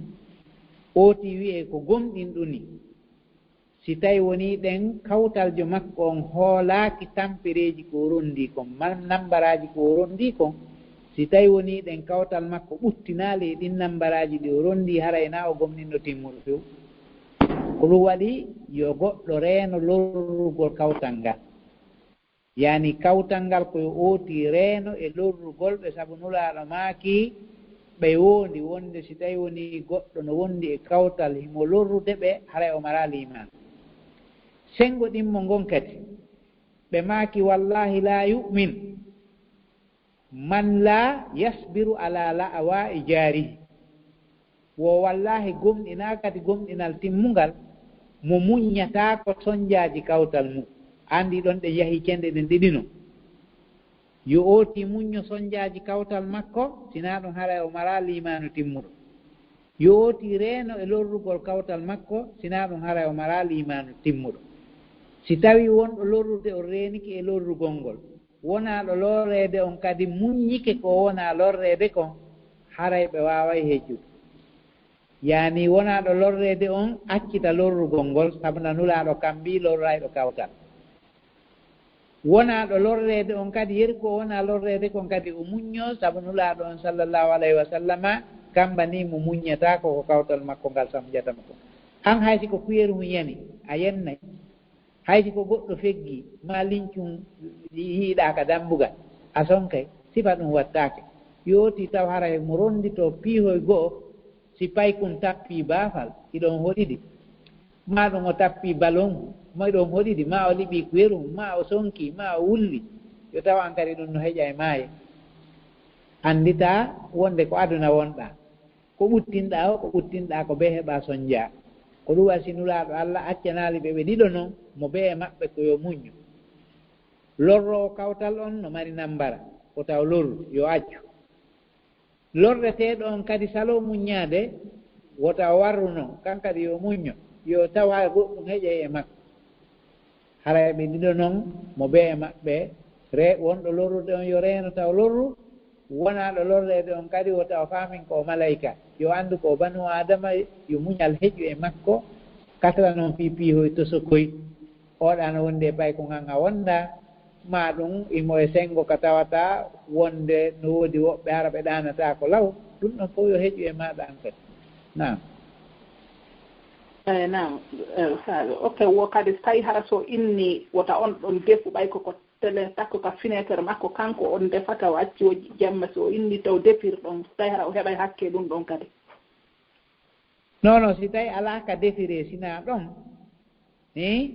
Ootii wi'ee ko gomɗinɗo nii, si tawi wonii ɗen kawtaljo makko on hoolaaki tampereeji ko o ronndii kon, ma-, nambaraaji ko o ronndii kon, si tawi wonii ɗen kawtal makko ɓuttinaali e ɗin nambaraaji ɗi o ronndii, haray naa o gomɗinɗo timmuɗo few. Ko ɗum waɗi yo goɗɗo reeno lorrugol kawtal ngal. Yaani kawtal ngal ko yo ootii reeno e lorrugol ɓe, sabu Nulaaɗo maaki, ɓe woondi wonde si tawi wonii goɗɗo no wondi e kawtal himo lorrude ɓe, haray o maraa liimaan. Senngo ɗimmo ngon kadi, ɓe maaki, "Wallaahi laa yu'min man laa yasbiru alaa la'awaa'i jaarihi." Wo wallaahi gomɗinaa kadi gomɗinal timmungal, mo muññataako sonjaaji kawtal mun. Anndi ɗon ɗen yahii cenɗe ɗen ɗiɗi non. Yo ootii muñño sonjaaji kawtal makko, sinaa ɗun haray o maraa liimaanu timmuɗo. Yo ootii reeno e lorrugol kawtal makko, sinaa ɗun haray o maraa liimaanu timmuɗo. Si tawii wonɗo lorrude on reenike e lorrugol ngol, wonaaɗo lorreede on kadi muññike ko wonaa lorreede kon, haray ɓe waaway hejjude. Yaani wonaaɗo lorreede on accita lorrugol ngol, sabu na Nulaaɗo kambii lorrayɗo kawtal. Wonaaɗo lorreede on kadi, yeri ko wonaa lorreede kon kadi o muññoo, sabu Nulaaɗo on, sallallahu alayhi wa sallama, kambanii mo muññataako ko kawtal makko ngal samjata mo kon. An hay si ko kuyeru hun yani, a yennay. Hay si ko goɗɗo feggii, maa lincun yiiɗaa ka dambugal, a sonkay, sifa ɗun wattaake. Yootii taw haray mo ronnditoo piihoy go'o, si paykun tappii baafal, hiɗon hoɗidi. Maa ɗun o tappii balon, maa hiɗon hoɗidi, maa o liɓii kuyeru, maa o sonkii, maa o wulli. Yo taw an kadi ɗun no heƴa e maaye. Annditaa wonde ko aduna wonɗaa. Ko ɓuttinɗaa o, ko ɓuttinɗaa ko bee heɓaa sonjaa. Ko ɗun waɗi si Nulaaɗo Alla accanaali ɓe ɓe ɗiɗo non, mo bee e maɓɓe ko yo muññu. Lorroowo kawtal on no mari nambara, wota o lorru, yo accu. Lorreteeɗo on kadi saloo muññaade, wota o warru non, kan kadi yo muñño, yo taw hay goɗɗun heƴay e makko. Haray ɓe ɗiɗo non, mo bee e maɓɓe re-, wonɗo lorrude on yo reeno taw lorru, wonaaɗo lorreede on kadi, wota o faamin ko o malayka. Yo anndu ko o banu Aadama, yo muñal heƴu e makko, katala non fii piihoy tosokoy. Oɗa no wondi e paykun an a wonda, maa ɗun imo e sengo ka tawata wonde no woodi woɓɓe hara ɓe ɗaanataako law, ɗun ɗon fow yo heƴu e maaɗa an kadi. Naam. Eyi, naam. Eh, sa- ok, wo kadi, so tawi hara so inni wota on ɗon defu, ɓay ko, ko tele takko ka fineetere makko, kanko on defata, o acci o jemma, so o inni taw defir ɗon, so tawi hara o heɓay hakke ɗun ɗon kadi. Non, non, si tawi alaa ka defiree, sinaa ɗon, eh,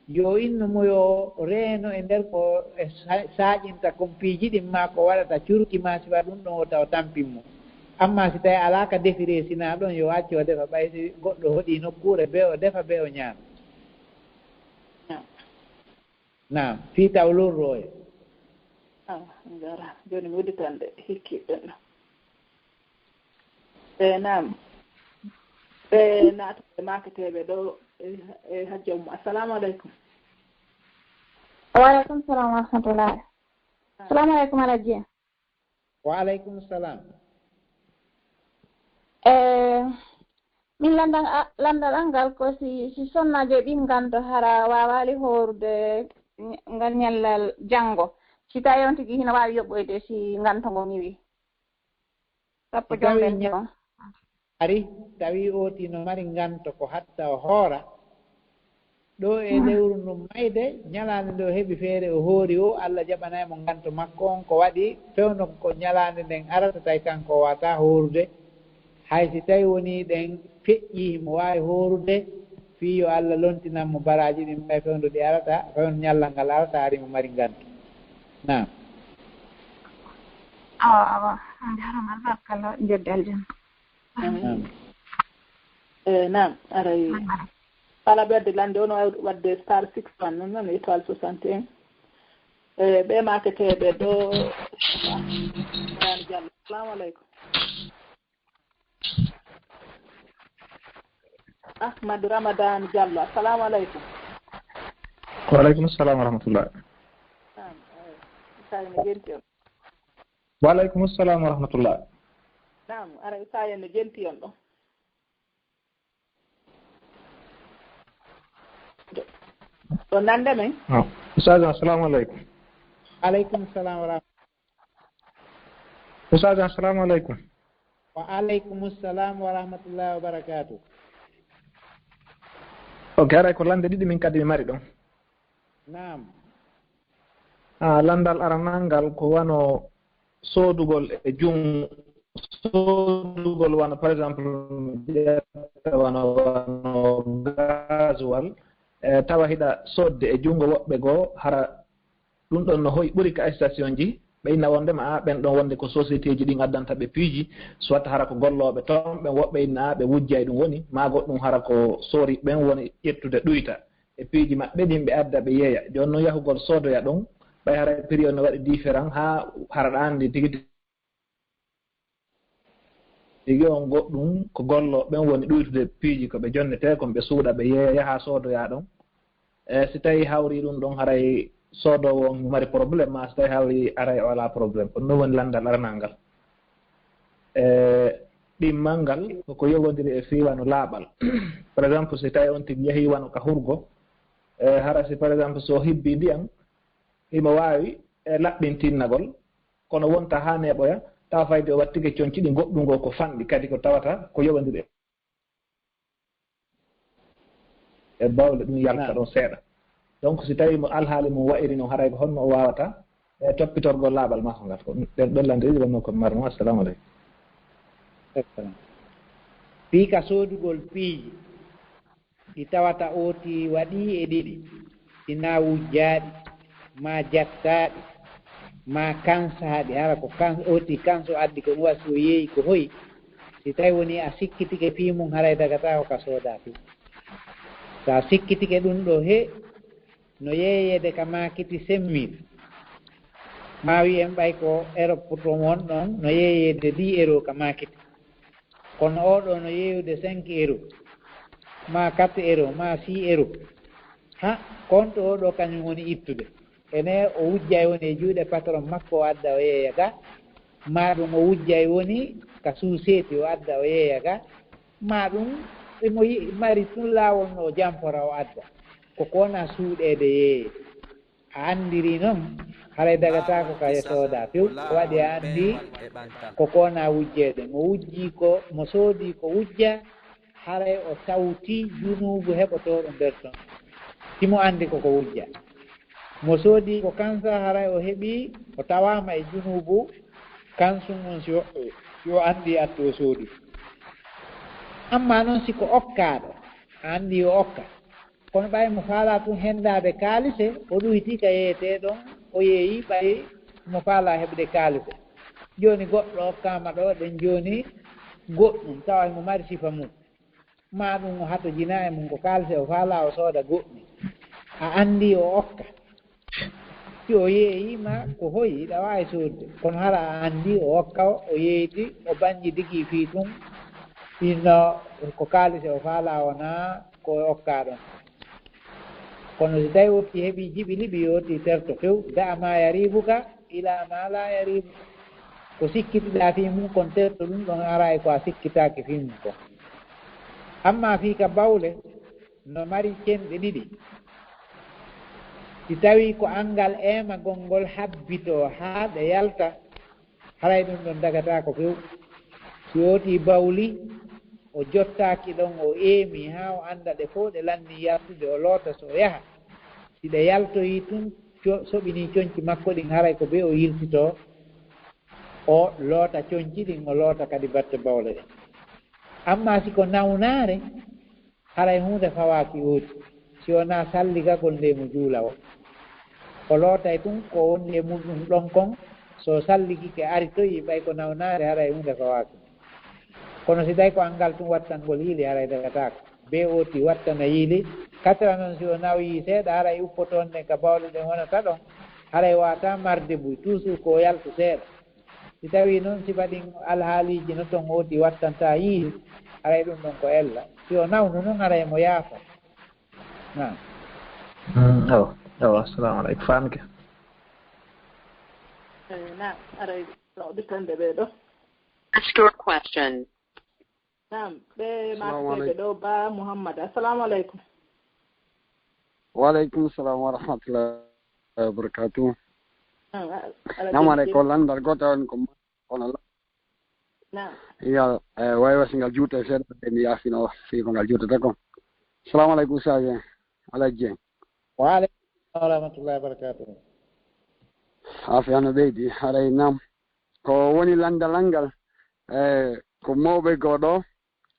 yo innu mo yo reeno e nder ko e sa- saaƴinta kon piiji ɗin maa ko waɗata curki maa sifa ɗun ɗon o taw tampin mo. Amma si tawi alaa ka defiree, sinaa ɗon, yo accu o defa, ɓay si goɗɗo hoɗii nokkuure, bee o defa, bee o ñaama. Naam, fii taw lorrooya. Ah, on njaaraama. Jooni mi udditan de, hikki ɓen ɗo. E naam. E naata e maaketeeɓe ɗo, e, e Hajja Ummu. Assalamu aleykum. Wa aleykum salam wa rahmatullahi. Assalamu aleykum, Alhaji. Wa aleykum salam. Eh, min lanndal a- lanndal an ngal ko si, si sonnaajo e ɓiy nganto hara waawaali hoorude ngal ñallal janngo, si tawi on tigi hino waawi yoɓɓoyde si nganto ngon iwi? Sappo Si tawi jomben ña- on. Ari, tawi ooti no mari nganto ko hatta o hoora. Ɗoo e lewru ndun mayde, ñalaande nde o heɓi feere o hoori o, Alla jaɓanay mo nganto makko on, ko waɗi fewndo ko ñalaande nden arata, tawi kanko o waawataa hoorude. Hay si tawi wonii ɗen feƴƴii, himo waawi hoorude, fii yo Alla lontinan mo baraaji ɗin, ɓay fewndo ɗi arata, fewndo ñallal ngal arata, hari mo mari nganto. Naam. Awa, awa. On njaaraama, albarka Alla, njoɓdi aljanna. Amin. Eh, naam, aray. Kala ɓe wadde lande, on waawi wadde star six one, non, non, étoile soixante et un. Eh, ɓe maaketeeɓe ɗo, Ramadan Diallo. Assalamu aleykum. Ahmad Ramadan Diallo, assalamu aleykum. Wa aleykum salam wa rahmatullah. Naam, eh, Usay no jenti on. Wa aleykum salam wa rahmatullah. Naam, ara Usay no jenti on ɗo. Ɗo nande men? Ah, Ustaz, assalamu aleykum. Aleykum salam wa rahmatullah. Ustaz, assalamu aleykum. Wa aleykum salam wa rahmatullahi wa barakatuh. Ok, haray ko lande ɗiɗi min kadi mi mari ɗon. Naam. Ah, landal aranal ngal ko wano soodugol e jun-, soodugol wano, par exemple, ƴetta wano, wano gasoil, eh, tawa hiɗa soodde e jungo woɓɓe goo, hara ɗun ɗon no hoy ɓuri ka station ji, ɓe inna wondema, ah, ɓen ɗon wonde ko société ji ɗin addanta ɓe piiji, soit hara ko gollooɓe ton, ɓen woɓɓe inna, ah, ɓe wujjay ɗun woni, maa goɗɗun hara ko soori ɓen woni ƴettude ɗuyta e piiji maɓɓe ɗin ɓe adda ɓe yeeya. Jooni non yahugol soodoya ɗon, ɓay hara prix on no waɗi différent, haa hara ɗa anndi tigi tigi on goɗɗun ko gollooɓe ɓen woni ɗuytude piiji ko ɓe jonnetee kon, ɓe suuɗa, ɓe yeeya, yaha soodoya ɗon. E si tawii hawrii ɗun ɗon, haray soodoowo on himo mari problème, maa si tawii hawrii aray o alaa problème. Ko ɗun woni lanndal aranal ngal. E ɗimmal ngal ko ko yowondiri e fii wano laaɓal. Par exemple, si tawii on tigi yahii wano ka hurgo, e hara si, par exemple, si o hibbii ndiyan, himo waawi, e, laɓɓintinnagol, kono wonta haa neeɓoya, tawa fayde o wattike conci ɗin, goɗɗun goo ko fanɗi, kadi ko tawata ko yowondiri e bawle ɗun yalta ɗon seeɗa. Donc, si tawii mo alhaali mum wa'iri non, haray ko honno o waawata, e, toppitorgol laaɓal makko ngal? Ko ɗen, ɗen lanɗe ɗiɗi wonnoo ko mi marnoo. Assalamu aleykum. Fii ka soodugol piiji ɗi tawata ooti waɗii e ɗiɗi, si naa wujjaaɗi, maa jattaaɗi, maa kansaaɗi, hara ko kan-, ooti kanso addi ko ɗun, wa si o yeeyi ko hoyi, si tawii wonii a sikkitike fii mun, haray dagataa ko ka soodaa fii. So a sikkitike ɗun ɗoo, he no yeeyeede ka maakiti cinq mille, maa wi'en ɓay ko Europe to wonɗon, no yeeyeede dix euros ka maakiti. Kono oo ɗoo no yeeyude cinq euros, maa quatre euros, maa six euros. Ha, konto oo ɗoo kañun woni ittude. Enee, o wujjay woni e juuɗe patron makko, o adda o yeeya ga. Maa ɗum o wujjay woni ka suuseeti o adda o yeeya ka, maa ɗum imo yi-, mari tun laawol no o jampora o adda. Ko ko wona suuɗeede yeeye. A anndiri non, haray dagataako ka e sooda few. Ko waɗi a anndi ko ko wona wujjeede. Mo wujji ko, mo soodi ko wujja, haray o tawti junuubu heɓotooɗo nder ton. Himo anndi ko ko wujja. Mo soodi ko kansa, haray o heɓi, o tawaama e junuubu, kansun on si o, si o anndi attu o soodi. Amma non si ko okkaaɗo, a anndi o okka. Kono ɓay mo faalaa tun hendaade kaalise, o ɗuhitii ka yeeyetee ɗon, o yeeyi ɓay mo faalaa heɓde kaalise. Jooni goɗɗo okkaama ɗo, ɗen jooni goɗɗum, tawa himo mari sifa mum. Maa ɗum o hatojina e mum ko kaalise o faalaa o sooda goɗɗum. A anndi o okka. Si o yeeyiima ko hoyi, hiɗa waawi soodde. Kono hara a anndi o okka, o yeeyti, o bañji digi fii tun. Inno ko kaalise o faalaa wonaa ko o okkaa ɗon. Kono si tawi woppi heɓi jiɓi liɓi, yooti terto few, da'a maa yariibuka ilaa maa laa yariibuka. Ko sikkitiɗaa fii mum kon, terto ɗum ɗon, haray ko a sikkitaaki fii mum kon. Amma fii ka bawle, no mari cenɗe ɗiɗi. Si tawii ko anngal eemagol ngol habbitoo haa ɗe yalta, haray ɗum ɗon dagataako few. Si wootii bawli, o jottaaki ɗon, o eemi haa o annda ɗe fow ɗe lanni yaltude, o loota so o yaha. Si ɗe yaltoyii tun, co-, soɓinii conci makko ɗin, haray ko bee o yiltitoo, o loota conci ɗin, o loota kadi batte bawle ɗen. Amma si ko nawnaare, haray huunde fawaaki ooti, si wonaa salligagol nde mo juula o. O lootay tun ko woni e mun ɗum ɗon kon, so salligike aritoyi, ɓay ko nawnaare, haray huunde fawaaki. Kono si tawi ko anngal tun wattangol yiili, haray dagataako. Bee ooti wattana yiili, katira non si o nawyii seeɗa, haray uppotoon nden ka bawle ɗen wonata ɗon, haray waawataa marde buy, toujours ko o yaltu seeɗa. Si tawii non sifa ɗin alhaaliiji no ton ooti wattantaa yiili, haray ɗum ɗon ko ella. Si o nawnu non, haray mo yaafo. Naam. Mm, awa, awa, assalamu aleykum. Faamike. Eh, naam, haray no ɗitande ɓee ɗoo. Ask your question. Naam, ɓe Assalamu maakete aleykum. Ɗoo, Ba Muhammad. Assalamu aleykum. Wa aleykum salam wa rahmatullahi wa barakatuh. Naam, a-, ala Naam, jam, aleykum. Lanndal gooto on ko, kono la-, Naam. Iya, eh, way wa si ngal juuta seeɗa, ɓe mi yaafino fii ko ngal juutata kon. Assalamu aleykum, Ustaz Alhaji. Wa aleykum salam wa rahmatullahi wa barakatuh. Afiya no ɓeydi, haray naam. Ko woni lanndal an ngal, eh, ko mawɓe goo ɗoo,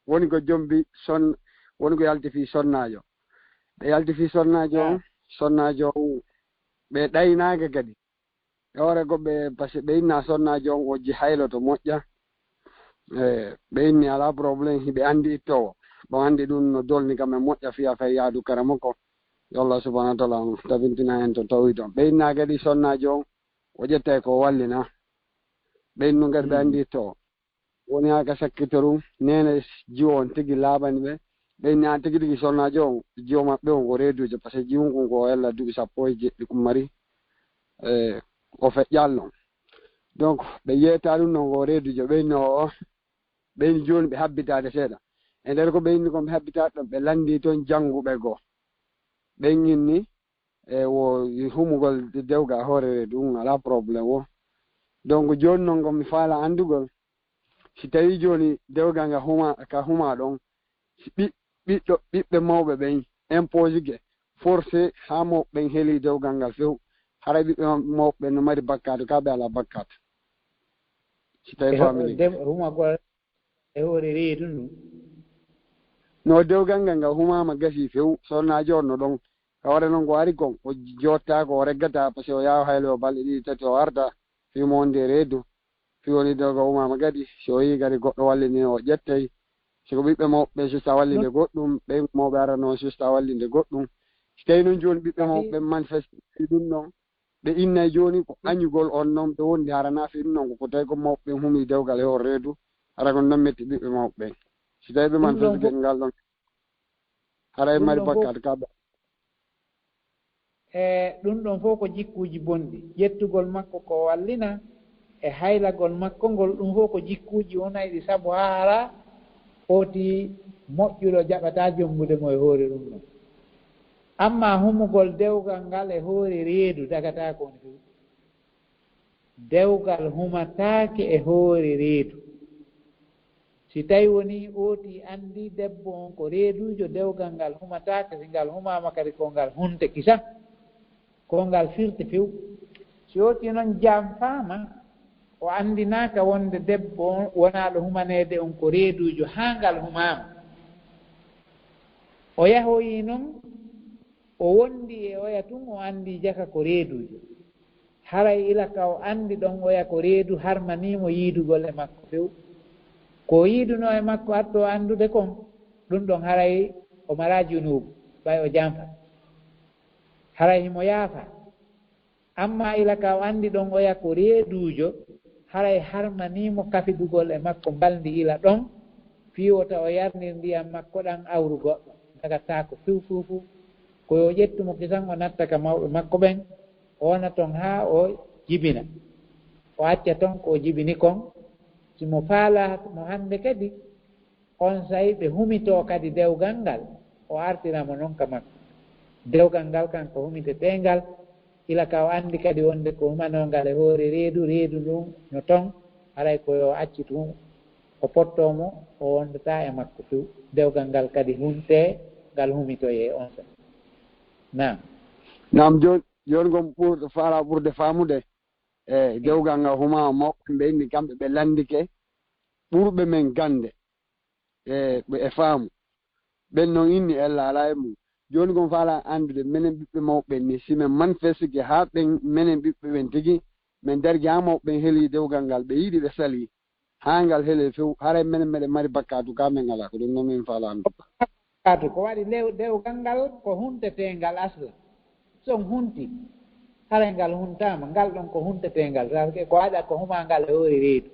woni ko jombi son-, woni ko yalti fii sonnaajo. Ɓe yalti fii sonnaajo on, Ah. sonnaajo on, ɓe ɗaynaaka kadi. E hoore ko ɓe, parce que ɓe inna sonnaajo on o ji haylo to moƴƴa. Eh, ɓe inni alaa problème, hiɓe anndi ittoowo. Ɓe anndi ɗum no dolni kam e moƴƴa fii affaire yaadu karamoko. Yo Allah subhanahu wa ta'ala on tabintina en to tawi ton. Ɓe inna kadi sonnaajo on, o ƴettay ko wallina. Ɓe innu kadi ɓe Mm. anndi ittoowo. Woni haa ka sakkitorum, neene jiwo on tigi laaɓani ɓe. Ɓe inni an tigi tigi sonnaajo on, jiwo maɓɓe on ko reeduujo, parce que jiwun kun ko ella duuɓi sappo e jeɗɗi kun mari, eh, o feƴƴaali non. Donc, ɓe yeetaa ɗum non ko reeduujo, ɓe inni o, ɓe inni jooni ɓe habbitaade seeɗa. E nder ko ɓe inni kon ɓe habbitaade ɗon, ɓe lanndii ton jannguɓe goo. Ɓen inni, e wo humugol dewgal hoore reedu, ɗum alaa problème wo. Donc, jooni non ko mi faala anndugol, si tawii jooni dewgal ngal huma, ka huma ɗon, si ɓi-, ɓiɗɗo, ɓiɓɓe mawɓe ɓen imposike, forcé haa mawɓe ɓen heli dewgal ngal few, haray ɓiɓɓe mawɓe ɓen no mari bakkaatu, kaa ɓe alaa bakkaatu? Si tawii E ho-, family. Dem-, humagol e hoore reedu ndu. No dewgal ngal ngal humaama gasii few, sonnaajo on no ɗon. Ka hoore non ko ari kon, o jottaako, o reggataa, parce que o yaha haylo balɗe ɗiɗi, tati, o arta, fii mo wonde e reedu. Fii woni dewgal humaama kadi, si o yii kadi goɗɗo wallini, o ƴettay. Si ko ɓiɓɓe mawɓe ɓe susta wallinde goɗɗum, ɓen mawɓe arano susta wallinde goɗɗum. Si tawii non jooni ɓiɓɓe mawɓe ɓen manifesti ɗum non, ɓe innay jooni ko añugol on non ɓe wondi, hara na fii ɗum non ko, ko tawi ko mawɓe ɓen humi dewgal e on reedu, hara kon non metti ɓiɓɓe mawɓe ɓen. Si tawi ɓe manifesti ngal ɗon, hara e mari bakkaat ka ba. E ɗum ɗon fof ko jikkuuji bonɗi. Ƴettugol makko ko wallina, e haylagol makko ngol, ɗum fof ko jikkuuji wonayɗi sabu haa hara ooti moƴƴuɗo jaɓataa jombude mo e hoore ɗum ɗon. Ammaa humugol dewgal ngal e hoore reedu dagataako on few. Dewgal humataake e hoore reedu. Si tawi wonii ooti anndi debbo on ko reeduujo, dewgal ngal humataake, si ngal humaama kadi ko ngal hunte kisan, ko ngal firte few. Si ooti non janfaama, o anndinaaka wonde debbo on wonaaɗo humaneede on ko reeduujo haa ngal humaama. O yahoyii non, o wondi e oya tun, o anndi jaka ko reeduujo. Haray ila ka o anndi ɗon oya ko reedu harmanii mo yiidugol e makko few. Ko o yiidunoo e makko artoo anndude kon, ɗun ɗon haray o maraa junuubu, ɓay o janfa. Haray himo yaafa. Ammaa ila ka o anndi ɗon oya ko reeduujo, haray harmanii mo kafidugol e makko mbalndi ila ɗon, fii wota o yarnir ndiyan makko ɗan awru goɗɗo, dagataako few few few. Ko yo ƴettu mo kisan o natta ka mawɓe makko ɓen, o wona ton haa o jibina. O acca ton ko o jibini kon, si mo faalaa mo hande kadi, onsay ɓe humitoo kadi dewgal ngal, o artira mo non ka makko. Dewgal ngal kan ko humiteteengal, ila ka o anndi kadi wonde ko humanoo ngal e hoore reedu, reedu ndun no ton, haray ko yo accitu o pottoo mo, o wondataa e makko few. Dewgal ngal kadi huntee, ngal humitoyee onsay. Naam. Naam, jooni, jooni kon ɓurɗo faalaa ɓurde faamude, e dewgal ngal humaama mawɓe ɓe inni kamɓe ɓe lanndike ɓurɓe men gannde e, e faamu. Ɓen non inni ella alaa e mum. Jooni kon faalaa anndude menen ɓiɓɓe mawɓe ɓen ni, si men manifestike haa ɓen menen ɓiɓɓe ɓen tigi, men darji haa mawɓe ɓen heli dewgal ngal, ɓe yiɗi ɓe salii, haa ngal helee few, haray menen meɗen mari bakkaatu, kaa men alaa, ko ɗum non min faalaa anndude. Bakkaatu, ko waɗi lew-, dewgal ngal ko hunteteengal asla. Si on hunti, haray ngal huntaama, ngal ɗon ko hunteteengal, parce que ko aɗa ko humaa ngal e hoore reedu.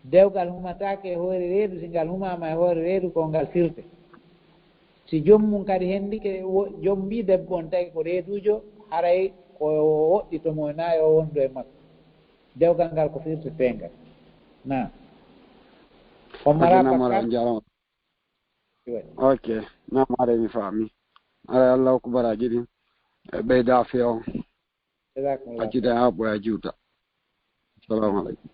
Dewgal humataake e hoore reedu, si ngal humaama e hoore reedu, ko ngal firte. Si joom mum kadi hendike, wo-, jombii debbo on tawi ko reeduujo, haray ko o woɗɗito mo, naa yo o wondu e makko. Dewgal ngal ko firteteengal. Naa. On maraa bakkaat. Ok, naam, haray mi faami. Haray Allah hokku baraaji ɗin. E ɓeyda afiya on. Jazakumullah. Accita haa ɓoya juuta. Assalamu aleykum.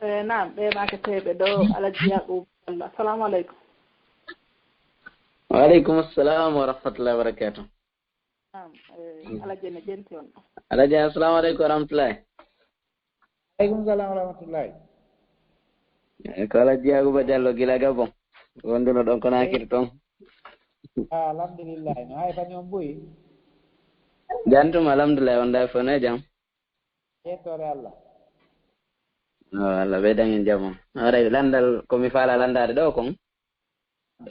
Eh, naam, ɓe maketeeɓe ɗo, Alhaji Yakubu Bello. Assalamu aleykum. Wa aleykum assalam wa rahmatullahi wa barakatuh. Naam, eh, Alhaji ene jenti on. Alhaji, assalamu aleykum wa rahmatullahi. Aleykum salam wa rahmatullahi. Eh, ko Alhaji Yakuba Jallo gila Gabon. Wonduno ɗon ko Nakiri ton. Ah, alhamdulillahi. No hay fani on buy? Jantum, alhamdulillahi, on day fone jam. Yettore Allah. Oh, Allah ɓeydan en jam on. Haray landal ko mi faala landaade ɗo kon.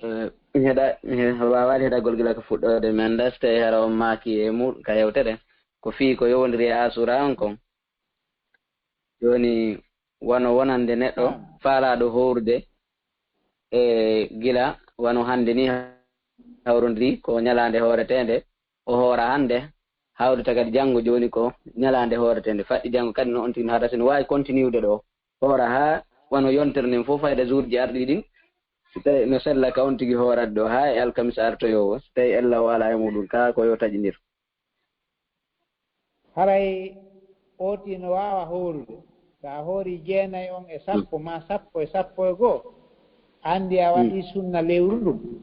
Eh, mi heɗa, mi he-, waawaali heɗagol gila ko fuɗɗoode. Mi anndaa si tawii hara on maaki e mu-, ka yewtere. Ko fii ko yowondiri e Asura on kon. Jooni, wano wonande neɗɗo faalaaɗo hoorude, e gila wano hannde ni hawrondiri ko ñalaande hooreteende, o hoora hannde, hawrita kadi janngo, jooni ko ñalaande hooreteende, faɗɗi janngo kadi no on tigi no hara si no waawi continude ɗo, hoora haa wano yontere nden fof fayda jourji arɗi ɗin, si tawi no sella ka on tigi hoorade ɗo haa e alkamisa artoyoowo, si tawi ella o alaa e muɗum, kaa ko yo taƴindir. Haray ooti no waawa hoorude. So a hoori jeenay on e sappo, maa sappo e sappo e goo, a anndi a waɗii sunna lewru ndun.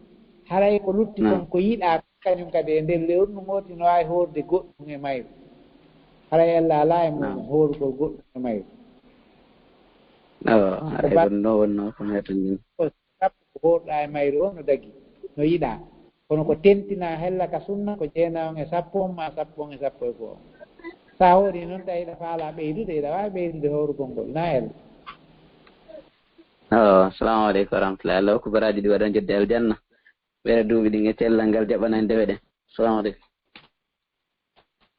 Haray ko lutti kon ko yiɗaa kañum kadi e nder lewru ndun, ooti no waawi hoorude goɗɗum e mayru. Haray ella alaa e muɗum hoorugol goɗɗum e mayru. Awa, haray ɗum no wonnoo ko heetan ɗum. Sappo ko hoorɗaa e mayru on no dagi, no yiɗaa. Kono ko tentinaa hella ka sunna ko jeenay on e sappo on maa sappo on e sappo e goo on. So a hoorii non tawi hiɗa faalaa ɓeydude, hiɗa waawi ɓeydude hoorugol ngol, naa hella. Oh, assalamu aleykum wa rahmatullahi. Allah hokku baraaji ɗi waɗan jedde aljanna. Ɓeyda duuɓi ɗin e cellal ngal jaɓanan dewe ɗen. Assalamu aleykum.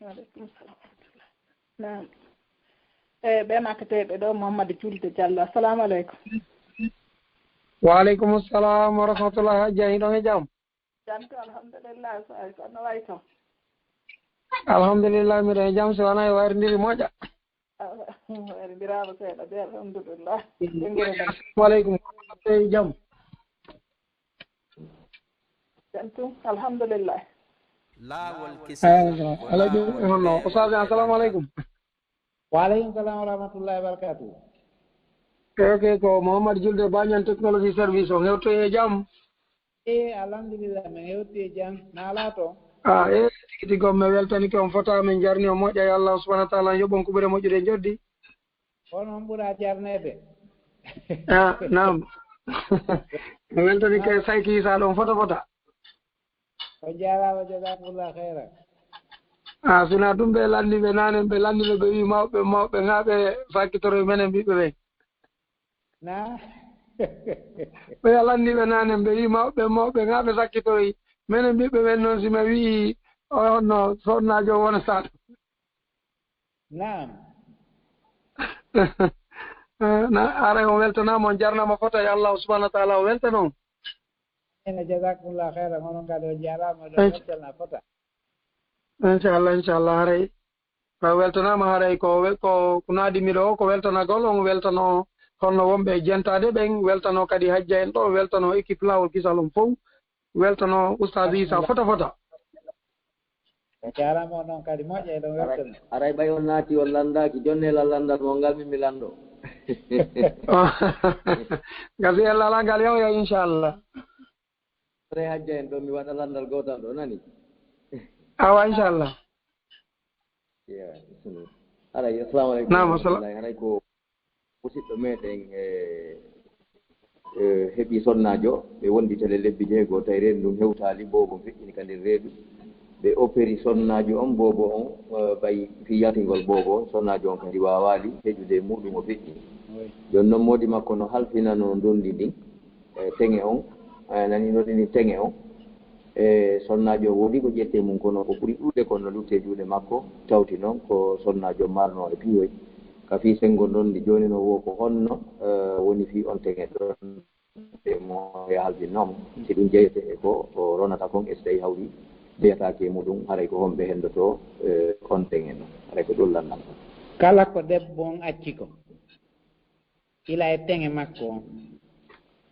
Wa aleykum salam wa rahmatullah. Naam. Eh, ɓe makketeeɓe ɗo, Muhammadu Julde Jallo. Assalamu aleykum. Wa aleykum salam wa rahmatullah. Hajja, hiɗon e jam? Jam to, alhamdulillah. So, so no wayi to? Alhamdulillah, miɗo e jam, si wanaa e wayrindiri moƴƴa. Wayrindiraama seeɗa de, alhamdulillah. Ɓe ngure jam. Assalamu aleykum. Ko jam? Jam tun, alhamdulillah. Laawol kisal. Alhaji, honno? Ustaz, assalamu aleykum. Wa aleykum salam wa rahmatullahi wa barakatuh. Ok, ko Mouhammad Julde Bañan Technology Service, on hewtoyi e jam? Eh, alhamdulillah, min hewti e jam. Naalaa to? Ah, eh, tigi tigi on, mi weltanike on fota, min jarni on moƴƴa, yo Allah subhanahu wa ta'ala yoɓ on ko ɓuri moƴƴude joddi. On on ɓura jarneede. Ah, naam. Mi weltanike Sayki Isa ɗon fota fota. On jaaraama, jazakumullah khairan. Ah, sina ɗum ɓe lanni ɓe naane, ɓe lanni ɓe, ɓe wi mawɓe, mawɓe, ŋaa ɓe sakkitoroy menen ɓiɓɓe ɓen. Na? Ɓe lanni ɓe naane, ɓe wi mawɓe, mawɓe, ŋaa ɓe sakkitoroy menen ɓiɓɓe ɓen. Noon si mi wi'i, o honno sonnaajo wona saɗo. Naam. Eh, na, haray on weltanaama, on jarnaama fota, yo Allah subhanahu wa ta'ala o weltana on. Ene, jazakumullah khairan, onon kadi on jaaraama, on weltana fota. Inchallah, inchallah, haray. A weltanaama, haray ko we-, ko, ko naadi mi ɗo, ko weltanagol, on weltano honno wonɓe e jentaade ɓen, weltano kadi hajja en ɗo, weltano équipe Laawol Kisal on fow, weltano Ustaz Isa fota fota. A jaaraama, onon kadi moƴƴa, eɗon weltana. Aray ɓay on naati, on lanndaaki, jonne lan lanndal mon ngal, min mi lanndo. Gasi, en lala ngal, yaw, yaw, inchallah. Aray hajja en ɗo, mi waɗa lanndal gootal ɗo, nani? Awa, inchallah. Ya, bisimilla. Aray, assalamu aleykum. Naam, wa rahmatullahi. Haray ko Musidɗo meɗen, e, e, heɓi sonnaajo, ɓe wondi tele lebbi jeego, tawi reedu ndun hewtaali, boobo on feƴƴini ka nder reedu. Ɓe operi sonnaajo on, boobo on, e, ɓay fii yaltingol boobo on, sonnaajo on kadi waawaali heƴude e muuɗum, o feƴƴini. Wi. Jooni non moodi makko no halfinanoo ndondi ndin, e, teŋe on, e, nani ndondi ndin teŋe on. E sonnaajo on woodi ko ƴettee mun, kono ko ɓuri ɗuuɗe kon no luttee juuɗe makko, tawti non ko sonnaajo marnoo e piihoy. Ka fii senngo ndondi, jooni non wo ko honno, e, woni fii on teŋe ɗon, e mo e halfinoo mo? Si ɗum jeyete e ko o ronata kon, e si tawii hawri jeyataake e muɗum, haray ko honɓe henndotoo, e, on teŋe non? Haray ko ɗum lanndal ngal. Kala ko debbo on acci kon, ila e teŋe makko on,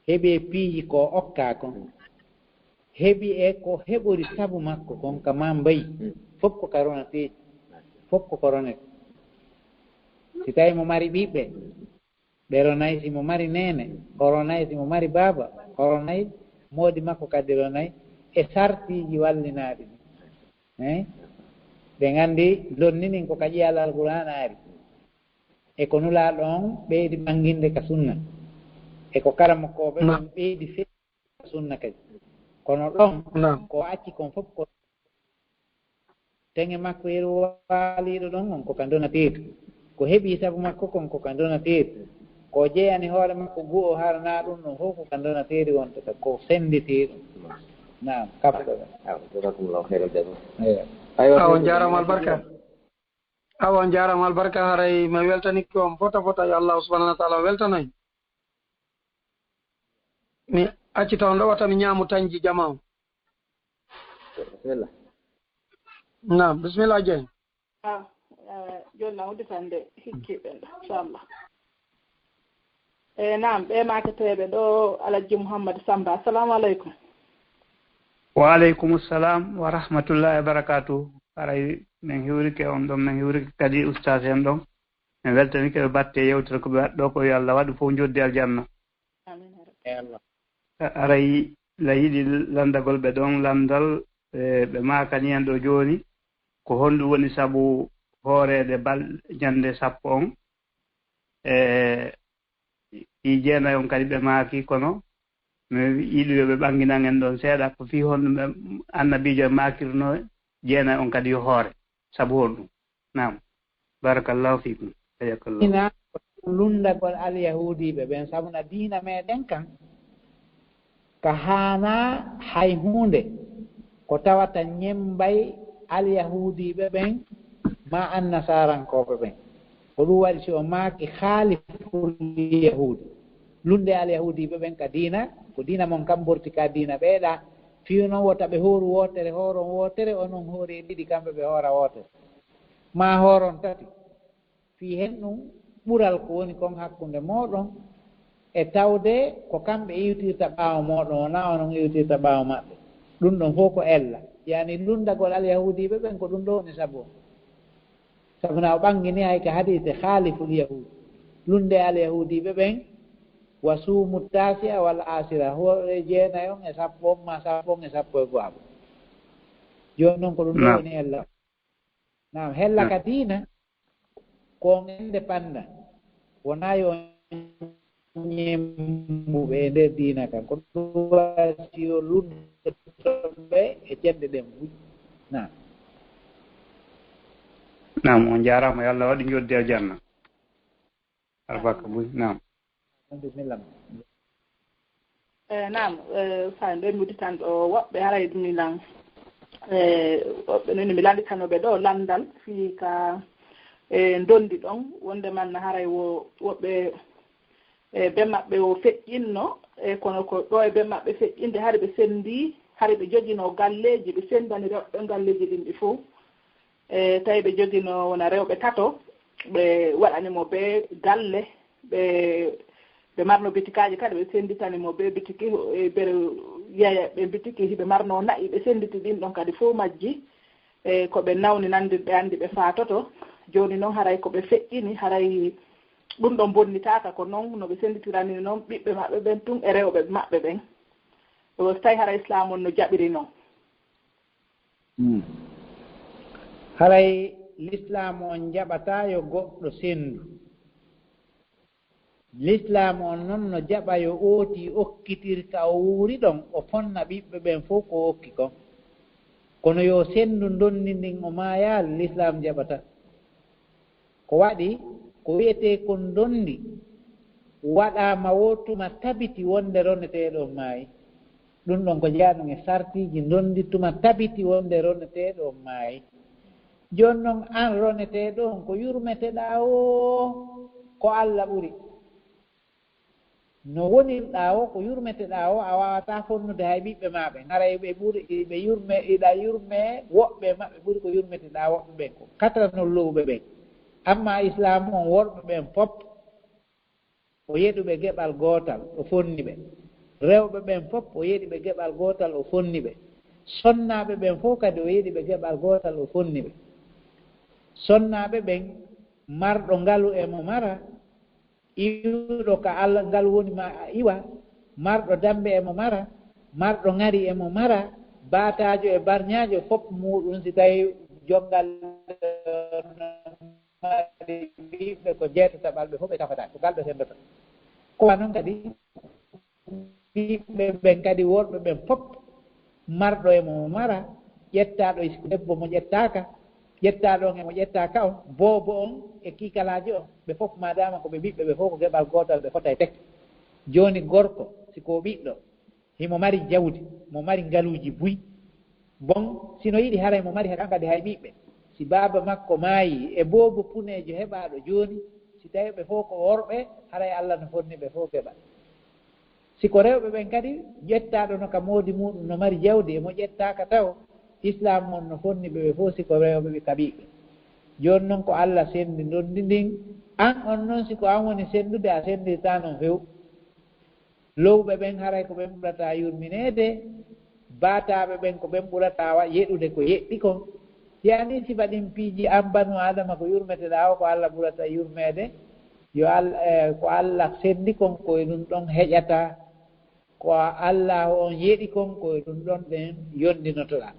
heɓi e piiji ko o okkaa kon, heɓi e ko heɓori sabu makko kon ka maa mbayi, fof ko ka ronateeji, fof ko ko ronete. Si tawii mo mari ɓiɓɓe, ɓe ronay. Si mo mari neene, o ronay. Si mo mari baaba, o ronay. Moodi makko kadi ronay e sartiiji wallinaaɗi ɗin. Eh? Ɓe nganndi lonninin ko ka ƴiyal Alqur'aana ari. E ko Nulaaɗo on ɓeydi ɓannginde ka sunna. E ko karamokooɓe ɓen ɓeydi fe-, ka sunna kadi. Kono ɗon, ko o acci kon fof ko teŋe makko yeru waaliiɗo ɗon on ko ka ndonateeɗi. Ko heɓi sabu makko kon ko ka ndonateeɗi. Ko o jeyani hoore makko gu'o haranaa ɗum ɗon fof ko ka ndonateeɗi wontata, ko sennditiiɗo. Naam, kaɓɗo ɓe. Awa, jazakumullahu khairal jaza. Eyo. Aywa, awa, on jaaraama albarka. Awa, on jaaraama albarka, haray mi weltanike on fota fota, yo Allah subhanahu wa ta'ala weltano en. Mi acci taw ɗo wata mi ñaamu tanji jamaa on. Bismillah. Naam, bismillah, Jeey. Ah, eh, jooni na udditande hikki ɓen, inchallah. E naam, ɓe maaketeeɓe ɗo, Alhaji Muhammad Samba. Assalamu aleykum. Wa aleykum salam wa rahmatullahi wa barakatuh. Haray min hiwrike on ɗon, min hiwrike kadi ustaas en ɗon. Min weltanike ɓe batte yewtere ko ɓe waɗi ɗo, ko yo Allah waɗu fof njoddi aljanna. Amin, ya Rabbi. Aray la yiɗi lanndagol ɓe ɗon lanndal, e, ɓe maakani en ɗo jooni, ko honɗum woni sabu hooreede bal-, ñannde sappo on? E, ɗi jeenay on kadi ɓe maaki, kono mi yiɗi yo ɓe ɓannginan en ɗon seeɗa, ko fii honɗum ɓe annabiijo en maakirnoo jeenay on kadi yo hoore, sabu honɗum? Naam. Barakallahu fiikum. Hayyakallahu. Ina ko lunndagol alyahuudiiɓe ɓen, sabu na diina meɗen kan, ka haanaa hay huunde ko tawata ñemmbay alyahuudiiɓe ɓen maa annasaarankooɓe ɓen. Ko ɗum waɗi si o maaki khaaliful yahuudi, lunnde alyahuudiiɓe ɓen ka diina, ko diina mon kan borti ka diina ɓeyɗa, Fii non wota ɓe hooru wootere, hooron wootere, onon hooree ɗiɗi, kamɓe ɓe hoora wootere. Maa hooron tati. Fii hen ɗun ɓural ko woni kon hakkunde mooɗon, e tawde ko kamɓe iwtirta ɓaawo mooɗon, wonaa onon iwtirta ɓaawo maɓɓe. Ɗun ɗon fow ko ella. Yaani lunndagol Alyahuudiiɓe ɓen ko ɗun ɗoo woni sabu on. Sabu na o ɓanngini hay ka hadiise khaaliful yahuud. Lunnde Alyahuudiiɓe ɓen, wa suumu taasi'a wal aasira, hoore jeenayon e sappo on maa sappo on e sappo e go'aɓo. Jooni non ko ɗun ɗoo Naam. woni ella. Naam, hella Naam. ka diina, ko on ende panda. Wonaa yo ñembuɓe e nder diina kan. Ko ɗun waasi yo lunndito ɓe e cenɗe ɗen buy. Naam. Naam, on jaaraama, yo Allah waɗu njoɗdi aljanna. Arbaka buy, naam. Bismillah. Eh, naam, eh, fa nden udditan ɗo woɓɓe haray ɗum ilan, eh, woɓɓe noni mi landitanooɓe ɗo lanndal fii ka, eh, ndondi ɗon, wonde man haray wo woɓɓe, eh, be maɓɓe o feƴƴinno, eh, kono ko ɗo e be maɓɓe feƴƴinde hari ɓe senndi, hari ɓe joginoo galleeji, ɓe senndani rewɓe galleeji ɗin ɗi fow. E tawi ɓe joginoo wona rewɓe tato, ɓe waɗani mo be galle, ɓe, ɓe marno bitikaaji kadi, ɓe sennditani mo be bitiki, e ɓe yeeya ɓe bitiki, hiɓe marno na'i, ɓe sennditi ɗin ɗon kadi fow majji, e ko ɓe nawni nanndi ɓe anndi ɓe faatoto. Jooni non haray ko ɓe feƴƴini, haray ɗum ɗon bonnitaaka, ko non no ɓe sennditirani non ɓiɓɓe maɓɓe ɓen tun e rewɓe maɓɓe ɓen. E so tawi haray Islaam on no jaɓiri non. Hmm. Haray Lislaamu on jaɓataa yo goɗɗo senndu. Lislaamu on non no jaɓa yo ootii okkitir ka o wuuri ɗon, o fonna ɓiɓɓe ɓen fow ko okki kon. Kono yo senndu ndondi ndin o maayaali, Lislaamu jaɓataa. Ko waɗi, ko wi'etee kon ndondi, waɗaama wo tuma tabiti wonde roneteeɗo on maayi. Ɗun ɗon ko jeyaa ɗun e sartiiji ndondi, tuma tabiti wonde roneteeɗo on maayi. Jooni non, an roneteeɗo on, ko yurmeteɗaa woo, ko Alla ɓuri. No wonirɗaa woo, ko yurmeteɗaa woo, a waawataa fonnude hay ɓiɓɓe maa ɓen. Haray ɓe ɓuri, ɓe yurme, hiɗa yurmee woɓɓe e maɓɓe ɓuri ko yurmeteɗaa woɓɓe ɓen kon. Katranol lo'uɓe ɓen. Ammaa Islaamu on, worɓe ɓen fow, o yeɗu ɓe geɓal gootal, o fonni ɓe. Rewɓe ɓen fow, o yeɗi ɓe geɓal gootal, o fonni ɓe. Sonnaaɓe ɓen fow kadi, o yeɗi ɓe geɓal gootal, o fonni ɓe. Sonnaaɓe ɓen, marɗo ngalu e mo mara, iwɗo ka Alla ngalu woni ma a iwa, marɗo dammbe e mo mara, marɗo ŋari e mo mara, baataajo e barɲaajo, fow muuɗun, si tawii jonngal mari ɓiɓɓe ko jeetataɓal, ɓe fow ɓe kafataake, ko ngal ɓe senndata. Ko wa non kadi, ɓiɓɓe ɓen kadi, worɓe ɓen fow, marɗo e mo mara, ƴettaaɗo e debbo mo ƴettaaka, ƴettaaɗo on e mo ƴettaaka on, boobo on e kiikalaajo on, ɓe fow maadaama ko ɓe ɓiɓɓe, ɓe fow ko geɓal gootal, ɓe fotay tek. Jooni gorko, si ko ɓiɗɗo, himo mari jawdi, mo mari ngaluuji buy. Bon, si no yiɗi haray mo mari haɗa kadi hay ɓiɓɓe. Si baaba makko maayii, e boobo puneejo heɓaaɗo jooni, si tawii ɓe fow ko worɓe, haray Alla no fonni ɓe fow geɓal. Si ko rewɓe ɓen kadi, ƴettaaɗo no ka moodi muuɗum no mari jawdi e mo ƴettaaka taho, Islaamu on no fonni ɓe ɓe fow si ko rewɓe ɓe ka ɓiɓɓe. Jooni non ko Alla senndi ndondi ndin, an on non si ko an woni senndude a senndirtaa non few. Lo'uɓe ɓen haray ko ɓen ɓurata yurmineede, baataaɓe ɓen ko ɓen ɓurata wa-, yeɗude ko yeɗɗi kon. Si a nin sifa ɗin piiji an banu Aadama ko yurmeteɗaa o ko Alla ɓurata yurmeede, yo Al-, eh, ko Alla senndi kon ko e ɗun ɗon heƴata, ko Allaahu on yeɗi kon ko e ɗun ɗon ɗen yondinotoɗaa.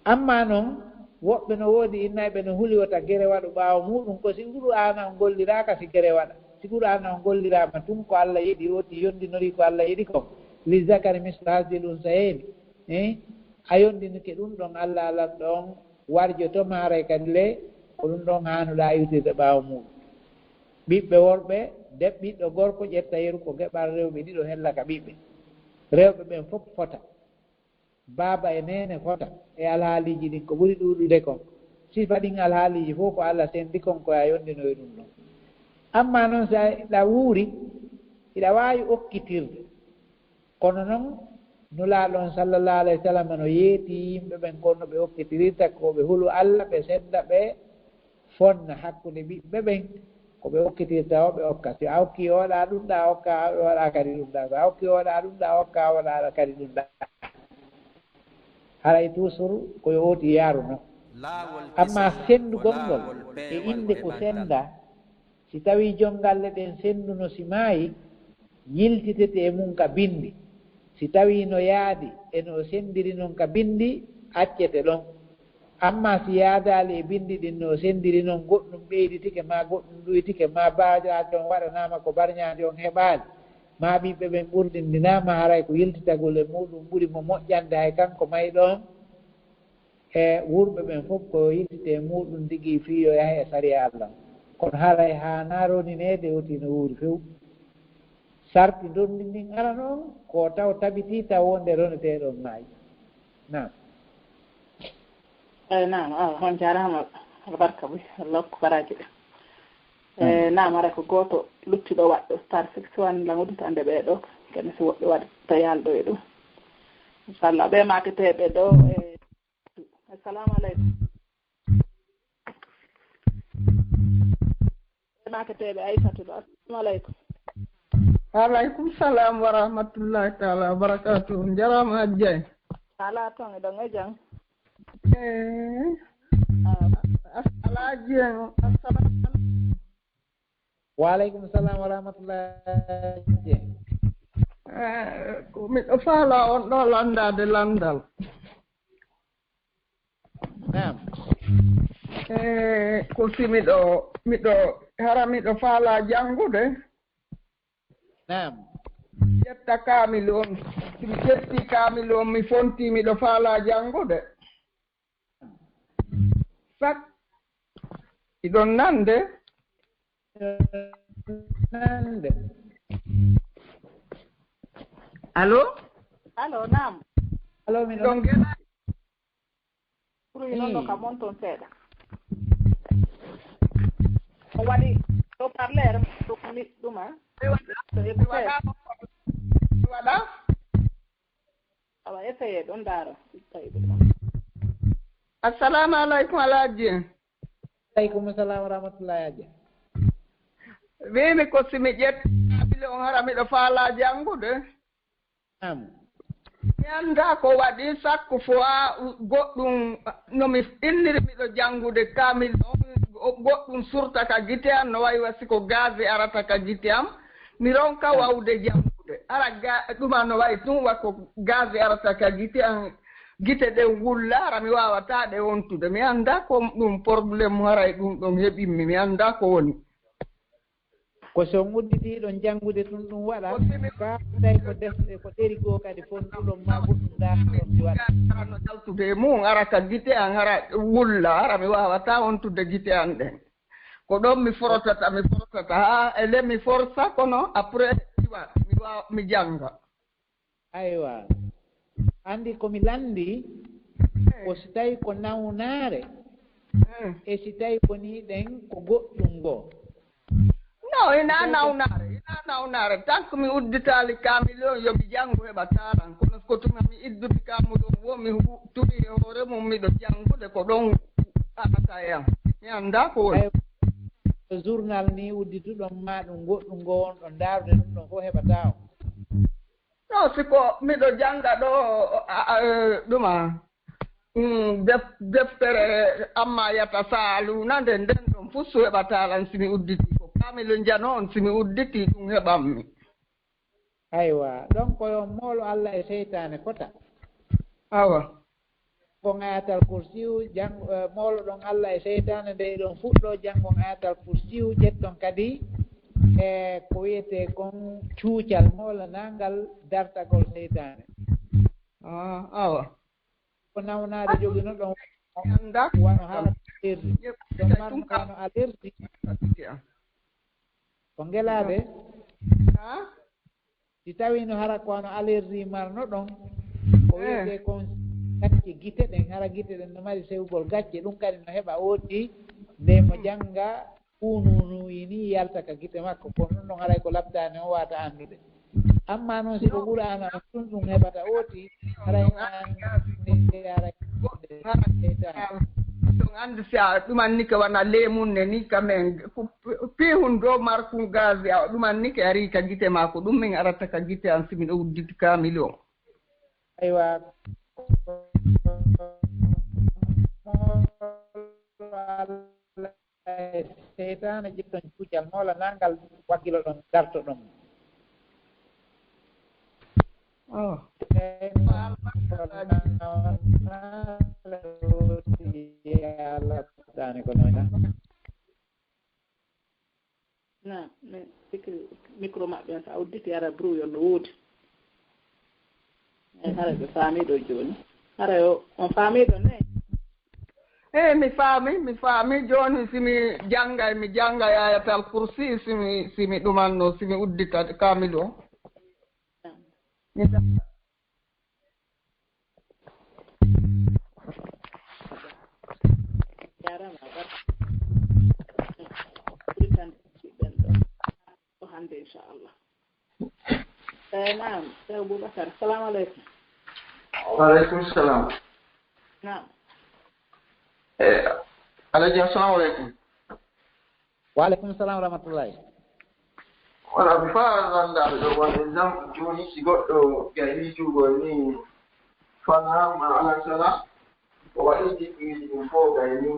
Ammaa non, woɓɓe no woodi innayɓe no huli wota gere waɗu ɓaawo muuɗum, ko si Qur'aana on golliraaka si gere waɗa. Si Qur'aana on golliraama tun ko Alla yeɗi, woodi yondinorii ko Alla yeɗi kon. Li zakari mislu hazzil unsayayni. Eh? A yondinike ɗun ɗon, Alla Lanɗo on warjoto ma haray kadi le, ko ɗun ɗon haanuɗaa iwtirde ɓaawo muuɗum. Ɓiɓɓe worɓe, de ɓiɗɗo gorko ƴetta yeru ko geɓal rewɓe ɗiɗo hella ka ɓiɓɓe. Rewɓe ɓen fow fota. Baaba e neene fota e alhaaliiji ɗin ko ɓuri ɗuuɗude kon. Sifa ɗin alhaaliiji fow ko Alla senndi kon ko a yondinoyi ɗun ɗon. Ammaa non si a, hiɗa wuuri, hiɗa waawi okkitirde. Kono non, Nulaaɗo on sallallahu alayhi wa sallam no yeetii yimɓe ɓen kon no ɓe okkitirirta ko ɓe hulu Alla, ɓe sedda, ɓe fonna hakkunde ɓiɓɓe ɓen, ko ɓe okkitirta o ɓe okka. Si a okki oɗa ɗun ɗa, a okka oɗa kadi ɗun ɗa. Si a okki oɗa ɗun ɗa, a okka oɗa kadi ɗun ɗa. Haray toujours ko yo oti yaaru non. Amma sendugol ngol e innde ko senda, si tawii jom galle ɗen senduno si maayi, yiltitete e mun ka bindi. Si tawii no yaadi e no o sendiri non ka bindi, accete ɗon. Amma si yaadaali e bindi ɗin no o sendiri non, goɗɗun ɓeyditike maa goɗɗun ɗuytike maa barñaajo on waɗanaama ko barñaajo on heɓaali, maa ɓiɓɓe ɓen ɓurdindinaama, haray ko yiltitagol e muuɗun ɓuri mo moƴƴande hay kanko mayɗo on. E wurɓe ɓen fof ko yo yiltite e muuɗun tigi fii yo yahe e sariya Alla on. Kono haray haanaa ronineede woti no wuuri few. Sarti ndonndi ndin arano on ko taw tabitii taw wonde roneteeɗo on maayi. Naam. Eyi, naam, awa, on jaaraama, albarka buy, Allah hokku baraaji ɓe. Eyi, naam, hara ko gooto luttuɗo waɗɗo, star six one, lan udditande ɓee ɗoo, kadi si woɓɓe waɗta yaalɗo e ɗum. Inchallah, ɓee maaketeeɓe ɗoo, e, assalamu aleykum. Ɓee maaketeeɓe Aysatu ɗoo, assalamu aleykum. Wa aleykum salam wa rahmatullahi taala wa barakatuhu. On jaraama Hajjay. Alaa ton, eɗon e jam. Eh, Alaaji en, assalamu aleykum. Wa aleykum salam wa rahmatullahi. Eh, ko miɗo faalaa on ɗoo lanndaade lanndal. Naam. Eh, ko si miɗo, miɗo, hara miɗo faalaa janngude. Naam. Ƴetta kaamilu on. Si mi ƴettii kaamilu on, mi fontii, miɗo faalaa janngude. Sak, hiɗon nande? Nande. Allo? Allo, naam. Allo, miɗo. Ɗon gela. Ɓuri non no ka mon ton seeɗa. O waɗi ɗo parler ɗum ɗuma. Mi waɗa. Mi waɗa. Awa, essayé ɗon ndaara. Assalamu aleykum, Alaaji en. Aleykum salam wa rahmatullahi, Hajja. Wiimi ko si mi ƴetti kaamile on, hara miɗo faalaa janngude. Naam. Mi anndaa ko waɗi, sakko fof goɗɗum no mi inniri miɗo janngude kaamil on, goɗɗum surta ka gite an, no wayi wa si ko gaz arata ka gite an. Mi ronka wawde janngude. Hara ga-, ɗuma no wayi tun wa ko gaz arata ka gite an, gite ɗen wulla, hara mi waawataa ɗe wontude. Mi anndaa ko ɗum problème, haray ɗum ɗon heɓimmi, mi anndaa ko woni. Ko si on udditii ɗon janngude tun ɗum waɗa, faa tawi ko defte, ko ɗeri goo kadi fonduɗon maa goɗɗum ndaarɗon si waɗa. Hara no jaltude e mum, hara ka gite an, hara wulla, hara mi waawataa wontude gite an ɗen. Ko ɗon mi forotata, mi forotata, haa e le mi forsa, kono après, iwa, mi waawa, mi jannga. Aywa. Anndi ko mi lanndii, ko si tawi ko nawnaare, e si tawi wonii ɗen ko goɗɗum goo. No, hinaa nawnaare, hinaa nawnaare. Tant que mi udditaali kaamil on, yo mi janngu heɓa taaran. Kono ko tuma mi idditi kaamil on, wo mi hu-, turi e hoore mum, miɗo janngude ko ɗon arata e an. Mi anndaa ko woni. Aywa. Journal nii uddituɗon maa ɗum goɗɗum goo wonɗon ndaarude ɗum ɗon fof heɓataa on. No, si ko miɗo jannga ɗoo, a, a, eh, ɗuma, mm, def-, deftere Amma Yata Saaluna nden, nden ɗon fof suweɓataa lan si mi udditii ko kaamilu njano on, si mi udditii ɗum heɓammi. Aywa, ɗon ko yo moolo Alla e seytaane fota. Awa. Janngon Ayatal Kursiyu, janngo, eh, mooloɗon Alla e seytaane, nde hiɗon fuɗɗoo janngon Ayatal Kursiyu, ƴetton kadi e ko wi'etee kon cuucal moolanaangal dartagol seytaane. Ah, awa. Ko nawnaade joginoɗon Annda? Wano hara allergie. Ɗon marno wano allergie. Ko ngelaade? Ha? Si tawiino hara ko wano allergie marnoɗon, ko wi'etee kon gacce gite ɗen, hara gite ɗen no mari sewugol gacce, ɗum kadi no heɓa ooti nde mo jannga fuunuunuuyi nii yalta ka gite makko, kono ɗum ɗon haray ko laptaani on waata anndude. Amma non si ko Qur'aana on tun ɗum heɓata ooti, haray an ni haray seytaane. Ɗum anndi si a ɗuman ni ka wana leemun ne ni ka men, ku-, piihun dow markun gaz, a ɗuman ni ke ari ka gite maa, ko ɗum min arata ka gite an si miɗo udditi kaamil on. Aywa. Seytaane ƴetton cuucal, moola nangal, wakkilo ɗon, darto ɗon. Oh. Na, mi sikki mikro maɓɓe on, so a udditi, ara bruit on no woodi. Eyi, hara ɓe faamii ɗo jooni. Hara yo, on faamii ɗon ne? Eyi, mi faami, mi faami. Jooni, si mi janngay, mi janngay Ayatal Kursi, si mi, si mi ɗumanno, si mi uddita kaamilu on. Mi sa- Jaaraama, barka. Ɓuri tan ɓen ɗo. Ko hannde, inchallah. Eh, naam, Seex Boubacar, salamu aleykum. Wa aleykum salam. Naam. Eh, Alhaji, assalamu aleykum. Wa aleykum salam wa rahmatullahi. Wala, mi faa landaade ɗo won exemple jooni, si goɗɗo gayni juulgol ni, fana ma ala sala, o waɗi jikkuuji ɗin fof gayni.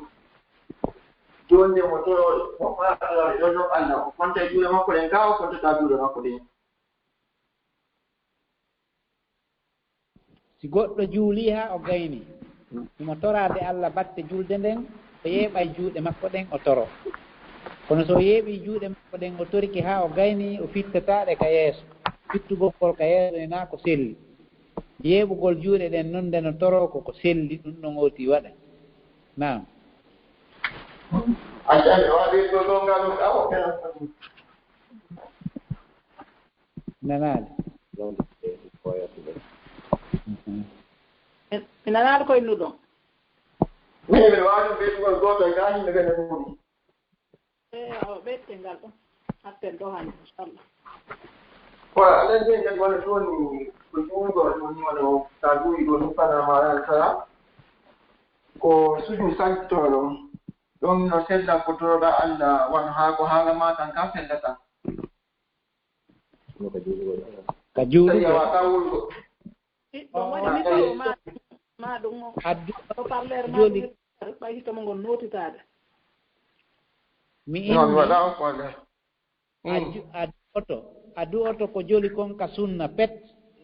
Jooni nde mo toro, mo faa Allah, o ɗon Allah, o konta e juuɗe makko ɗen, kaa o kontata juuɗe makko ɗen. Si goɗɗo juulii haa o gaynii, himo toraade Alla batte julde nden, o yeeɓay juuɗe makko ɗen, o toro. Kono so o yeeɓii juuɗe makko ɗen, o torike haa o gaynii, o fittataa ɗe ka yeeso. Fittugol ngol ka yeeso e naa ko selli. Yeeɓugol juuɗe ɗen non, nde no toroo ko ko selli, ɗum ɗon ooti waɗa. Naam. Nanaali. Mi, mi nanaali ko innuɗon. Min, miɗo waawi ɗum ɓeytugol gooto e gaa yimɓe ɓe no ɗum. Eh, awa, ɓeyte ngal ɗon. Atten ɗo hannde, inchallah. Ko Alhaji en kadi wona jooni ko juulgol woni wano ka duwi ɗo ni fana ma alal sala. Ko suju sankitooɗo. Ɗon no sella ko toroɗa Allah wano haa ko haala ma kan ka sellata. Ka juulude. Tawi a waɗa wulgo. Ɗon waɗi mikro ma, ma ɗum o. Addu-, ko parleur ma joli. Ɗum ɓay hito mo ngon notitaade. Mi non, mi inni, waɗa on ko nder. A Mm. ju-, a du'oto, a du'oto ko joli kon ka sunna pet.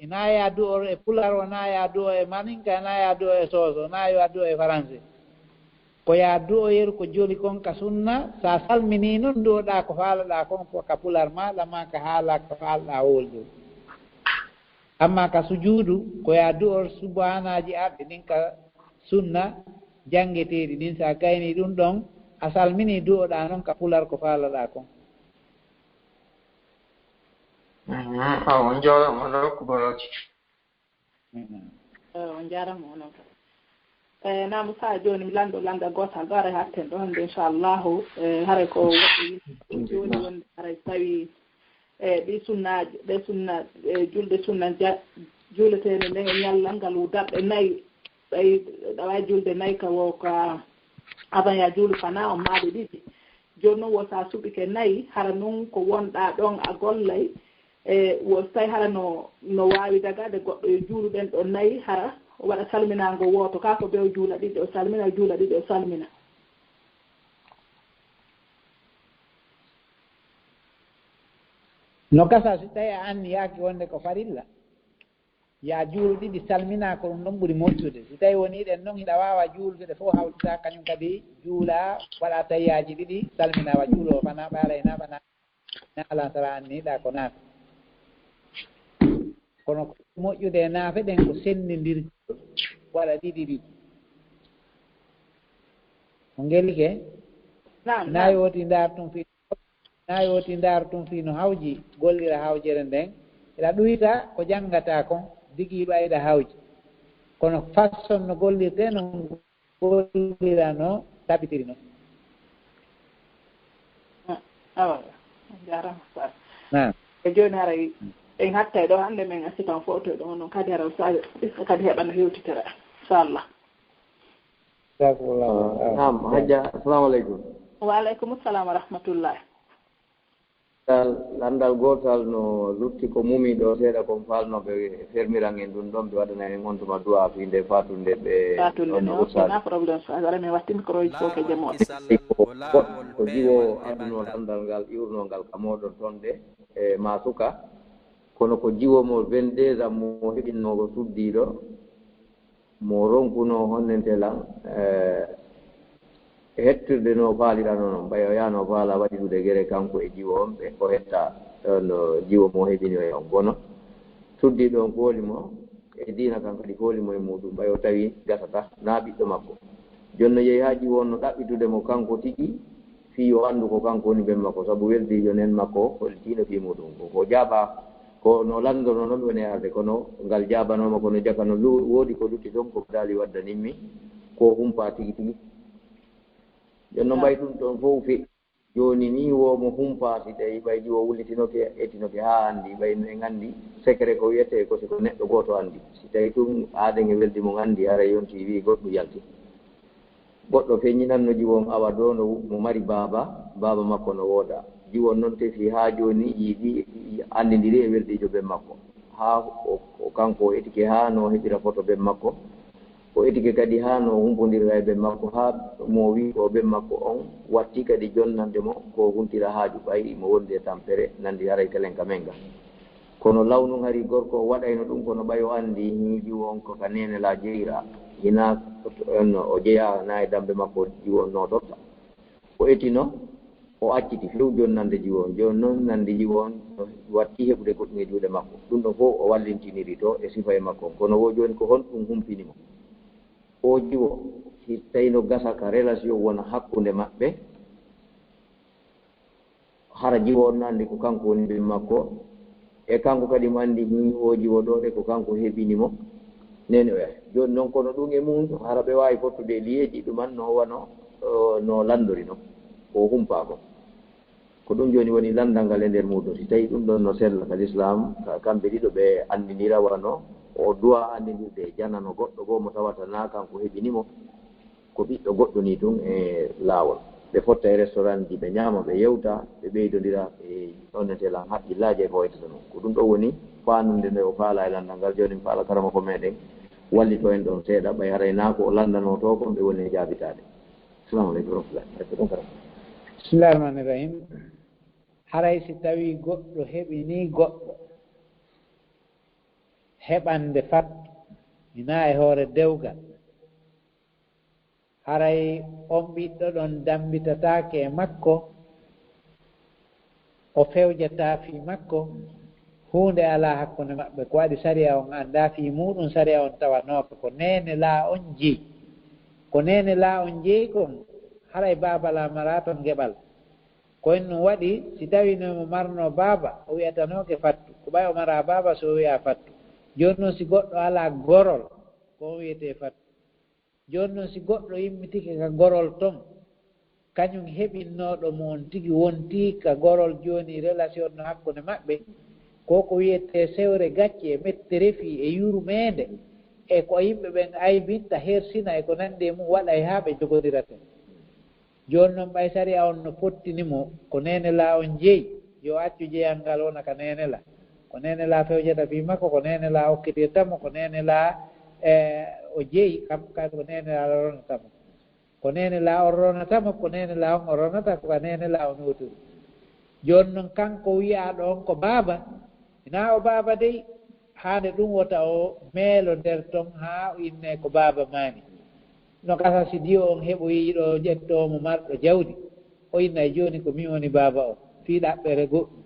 Ina ya du'o e pular, o na ya du'o e maninka, na ya du'o e soso, na ya du'o e faranse. Ko ya du'o yeru ko joli kon ka sunna, sa salmini non du'oɗa ko faalaɗa kon ko ka pular maɗa ma ka haala ka faalaɗa wolde. Amma ka sujuudu, ko ya du'or subhaanaaji arɗi ɗin ka sunna janngeteeɗi ɗin, sa gayni ɗum ɗon, a salmini du'oɗa non ka pular ko faalaɗa kon. Mhm, awa, on jaaraama, Allah rokku barooji. Mhm. Eh, on jaaraama, onon kadi. Eh, na Musa, jooni mi lanndo lannda gootal ɗo, haray hatten ɗo hannde, inchallahu. Eh, haray ko waɗi jooni wonde, haray tawi, eh, ɗi sunnaaji, ɗe sunna, eh, julde sunna ja-, juuleteende nden e ñallal ngal darɗe nayi, tawi ɗawa julde nayi ka wo ka avant ya juulu fana on maade ɗiɗi. Jooni non wo sa suɓike nayi, hara non ko wonɗa ɗon a gollay, e wo so tawi hara no, no waawi dagaade goɗɗo yo juulu ɗen ɗon nayi, hara o waɗa salminaango wooto, kaa ko be o juula ɗiɗi, o salmina, o juula ɗiɗi, o salmina. No gasa si tawi a anniyaaki wonde ko farilla. Yaa juulu ɗiɗi salminaa, ko ɗum ɗon ɓuri moƴƴude. Si tawi wonii ɗen non hiɗa waawa juulude ɗe fof hawtitaa, kañum kadi juulaa, waɗaa tayyaaji ɗiɗi, salminaa wa juuloo fanaa ɓaalay naa fanaa, naa alansara anniyiɗaa ko naata. Kono ko moƴƴude e naafe ɗen ko senndindirgol waɗa ɗiɗi ɗiɗi. Ko ngelike? Naam, naam. Naa yo woti ndaar tun fii Naa yooti ndaar tun fii no hawji gollira hawjere nden. Hiɗa ɗuyta ko janngataa kon, digii ɓay hiɗa hawji. Kono façon no gollirtee non gollira no tabitiri non. Ah, awa, on jaaraama, Ustaaz. Naam. E jooni haray, En hattay ɗo hannde, men accitan fow to ɗo, non kadi hara Ustaajo Iska kadi heɓa no hewtitira, inchallah. Jazakumullahu khairan. Naam, Hajja, assalamu aleykum. Wa aleykum salam wa rahmatullah. Tal, lanndal gootal no lutti ko mumi ɗo seeɗa kon faalnooɓe fermiran en ɗum ɗon, ɓe waɗana en on tuma du'a fii nde faatunde ɓe. Faatunde ɗon no ɓe, ok, ustaajo. Na problème, ustaajo. Ara mi watti micro ji fow ke jamooɓe. Ko goɗɗo ko jiwo adduno lanndal ngal, iwrunoo ngal ka mooɗon ton de, e ma suka. Kono ko jiwo mo vingt-deux ans mo heɓinnoo ko suddiiɗo, mo ronkunoo honnente lan, eh, hettirde no faaliranoo non, ɓay o yaano faala waɗitude gere kanko e jiwo on, ɓe o hetta, eh, no jiwo mo heɓini on. Kono suddiiɗo on kooli mo e diina kan kadi kooli mo e muɗum, ɓay o tawi gasata, naa ɓiɗɗo makko. Jooni no yehi haa jiwo on no ɗaɓɓitude mo kanko tigi, fii yo anndu ko kanko woni ben makko, sabu weldiijo nen makko hollitiino fii muɗum. Ko, ko jaabaa, ko no lanndonoo non woni arde, kono ngal jaabanooma, kono jaka no lu-, woodi ko lutti ton, ko daali waddanimmi, ko humpaa tigi tigi. Jooni no mbay ɗum ɗon fow fe-, jooni nii wo mo humpaa, si tawi ɓay jiwo wullitinoke, etinoke haa anndi, ɓay no en anndi, secret ko wi'etee ko si ko neɗɗo gooto anndi. Si tawi ɗum aaden e weldi mum anndi, haray yonti wi'i goɗɗum yalti. Goɗɗo feññinanno jiwo on awa ɗoo no mo mari baaba, baaba makko no woodaa. Jiwo on non tefi haa jooni yiidi, anndindiri e weldiijo ben makko. Haa o, o kanko o etike haa no heɓira foto ben makko. O etike kadi haa no humpondira e ben makko, haa mo wi'i ko ben makko on watti kadi jonnande mo ko huntira haaju, ɓay mo wondi e tampere, nandi haray telen ka men ga. Kono law nun hari gorko o waɗayno ɗum, kono ɓay o anndi hii jiwo on ko ka neene laa jeyra, hinaa on o jeyaa naa e dambe makko jiwo on nootorta. O etino, o acciti few jooni nande jiwo on. Jooni non nande jiwo on no watti heɓude goɗɗum e juuɗe makko. Ɗum ɗon fow o wallintiniri to e sifa e makko on. Kono wo jooni ko honɗum humpini mo? Oo jiwo, si tawino gasa ka relation wona hakkunde maɓɓe, hara jiwo on no anndi ko kanko woni ben makko, e kanko kadi mo anndi hii oo jiwo ɗoo de ko kanko heɓini mo. Nene oya. Jooni non, kono ɗum e mum, hara ɓe waawi fottude e liyeeji ɗuman no wano, o, no lanndori non. Ko humpaa kon. Ko ɗum jooni woni lanndal ngal e nder muɗum. Si tawi ɗum ɗon no sella ka lislaam, ka kamɓe ɗiɗo ɓe anndindira wano o du'a anndindirde e janano goɗɗo goo mo tawata naa kanko heɓini mo. Ko ɓiɗɗo goɗɗo nii tun e laawol. Ɓe fotta e restaurant ji, ɓe ñaama, ɓe yewta, ɓe ɓeydondira e ɗon netelan haqqillaaji e ko waytata non. Ko ɗum ɗoo woni faanunde nde o faalaa e lanndal ngal. Jooni mi faala karamoko meɗen wallito en ɗon seeɗa, ɓay haray naa ko o lanndanoo too kon ɓe woni e jaabitaade. Assalamu aleykum wa rahmatullah. Resta ɗon karamoko. Bismillahir Rahmanir Rahim. Haray si tawii goɗɗo heɓinii goɗɗo heɓande fattu, hinaa e hoore dewgal, haray on ɓiɗɗo ɗon dammbitataake e makko, o fewjataa fii makko, huunde alaa hakkunde maɓɓe. Ko waɗi sariya on anndaa fii muuɗum, sariya on tawanooka ko neene laa on jeyi. Ko neene laa on jeyi kon, haray baaba laa maraa ton geɓal. Ko en ɗum waɗi, si tawii no mo marnoo baaba, o wi'atanooke fattu. Ko ɓay o maraa baaba, si o wi'aa fattu. Jooni non, si goɗɗo alaa gorol, ko on wi'etee fattu. Jooni non, si goɗɗo immitike ka gorol ton, kañum heɓinnooɗo mo on tigi wontii ka gorol, jooni relation no hakkunde maɓɓe, ko ko wi'etee sewre gacce e mette refi e yurmeende, e ko yimɓe ɓen aybinta, hersina e ko nanndi e mum, waɗay haa ɓe jogondira ton. Jooni non, ɓay sariya on no fottini mo, ko neene laa on jeyi, yo accu jeyal ngal wona ka neene laa. Ko neene laa fewjata fii makko, ko neene laa okkitirta mo, ko neene laa, eh, o jeyi, kam, ka, ko neene laa ronata mo. Ko neene laa on ronata mo, ko neene laa on o ronata, ko ka neene laa o nootiri. Jooni non, kanko wi'aaɗo on ko baaba, hinaa o baaba dey, haande ɗum wota o meelo nder ton haa o innee ko baaba maani. No gasa si diyo on heɓoyii ɗo ƴettoowo mo marɗo jawdi, o innay jooni ko min woni baaba on, fii ɗaɓɓere goɗɗum.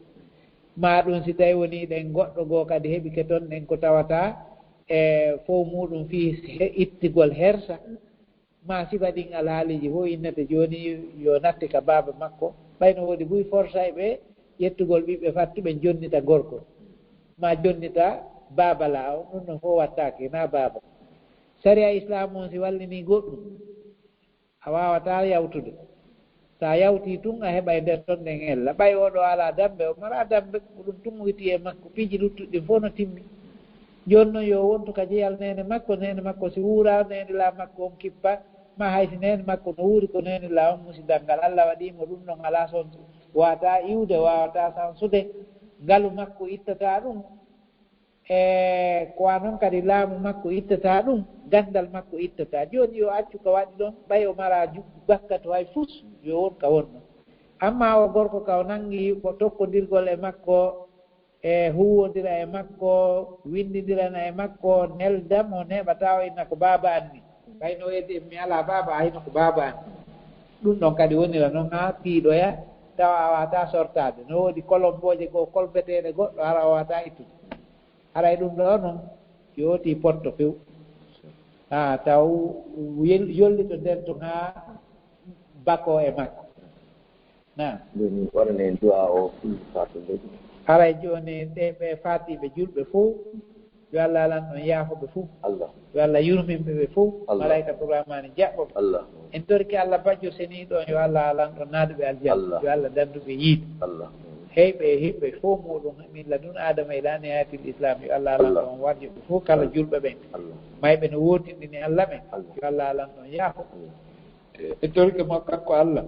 Maa ɗum si tawii wonii ɗen goɗɗo goo kadi heɓike ton ɗen ko tawata e fow muuɗum fii he-, ittigol hersa, maa sifa ɗin alhaaliiji fow innete jooni yo natti ka baaba makko. Ɓay no woodi buy forsay ɓe ƴettugol ɓiɓɓe fattuɓe jonnita gorko, maa jonnita baaba laa on, ɗum non fow wattaake, naa baaba. Sariya Islaamu on si wallinii goɗɗum, a waawataa yawtude. Si a yawtii tun, a heɓay nder ton nden ella. Ɓay oo ɗoo alaa dammbe, o maraa dammbe, ko ɗun tun witi e makko. Piiji luttuɗi ɗin fow no timmi. Jooni non, yo o wontu ka jeyal neene makko, neene makko si wuuraa, neenilaa makko on kippa, maa hay si neene makko no wuuri, ko neenilaa on musidal ngal. Alla waɗii mo ɗun ɗon alaa son, waawataa iwde, waawataa sansude. Ngalu makko ittataa ɗun. E ko wa non kadi laamu makko ittataa ɗun, ganndal makko ittataa. Jooni yo accu ka waɗi ɗon, ɓay o maraa ju-, bakkatu hay fus, yo won ka wonno. Ammaa oo gorko ka o nangi ko tokkondirgol e makko, e huuwondira e makko, winndindirana e makko, nelda mo, neeɓataa o inna ko baaba an ni. Ɓay no weeti en mi alaa baaba, a hino ko baaba an. Ɗun ɗon kadi wonira non haa piiɗoya, tawa a waawataa sortaade. No woodi kolombooje goo kolbeteeɗe goɗɗo, hara o waawataa ittude. Haray ɗun ɗoo non, yootii potto few. Haa taw yel-, yollito nder ton haa bakoo e makko. Naam. Jooni waɗanee en du'aa o faatude. Haray jooni ɓe, ɓe faatiiɓe julɓe fow, yo Alla alan ɗon yaafo ɓe fow. Allah. Yo Alla yurmin ɓe ɓe fow. Allah. Malaa'ikatul Rahmaani jaɓɓo ɓe. Allah. En torike Alla bajjo seniiɗo on, yo Alla alan ɗon naaduɓe aljanna. Allah. Yo Alla dandu ɓe yiite. Allah. Heyɓe e hiɓɓe fow muɗum, min ladun Aadama ila nihayatil Islam, yo Alla alan Allah. Ɗon warjo ɓe fow kala Allah. Julɓe ɓen. Allah. Mayɓe no wootindini Alla ɓen, Allah. Yo Alla alan ɗon yaafo. Allah. E torike makko kanko Alla.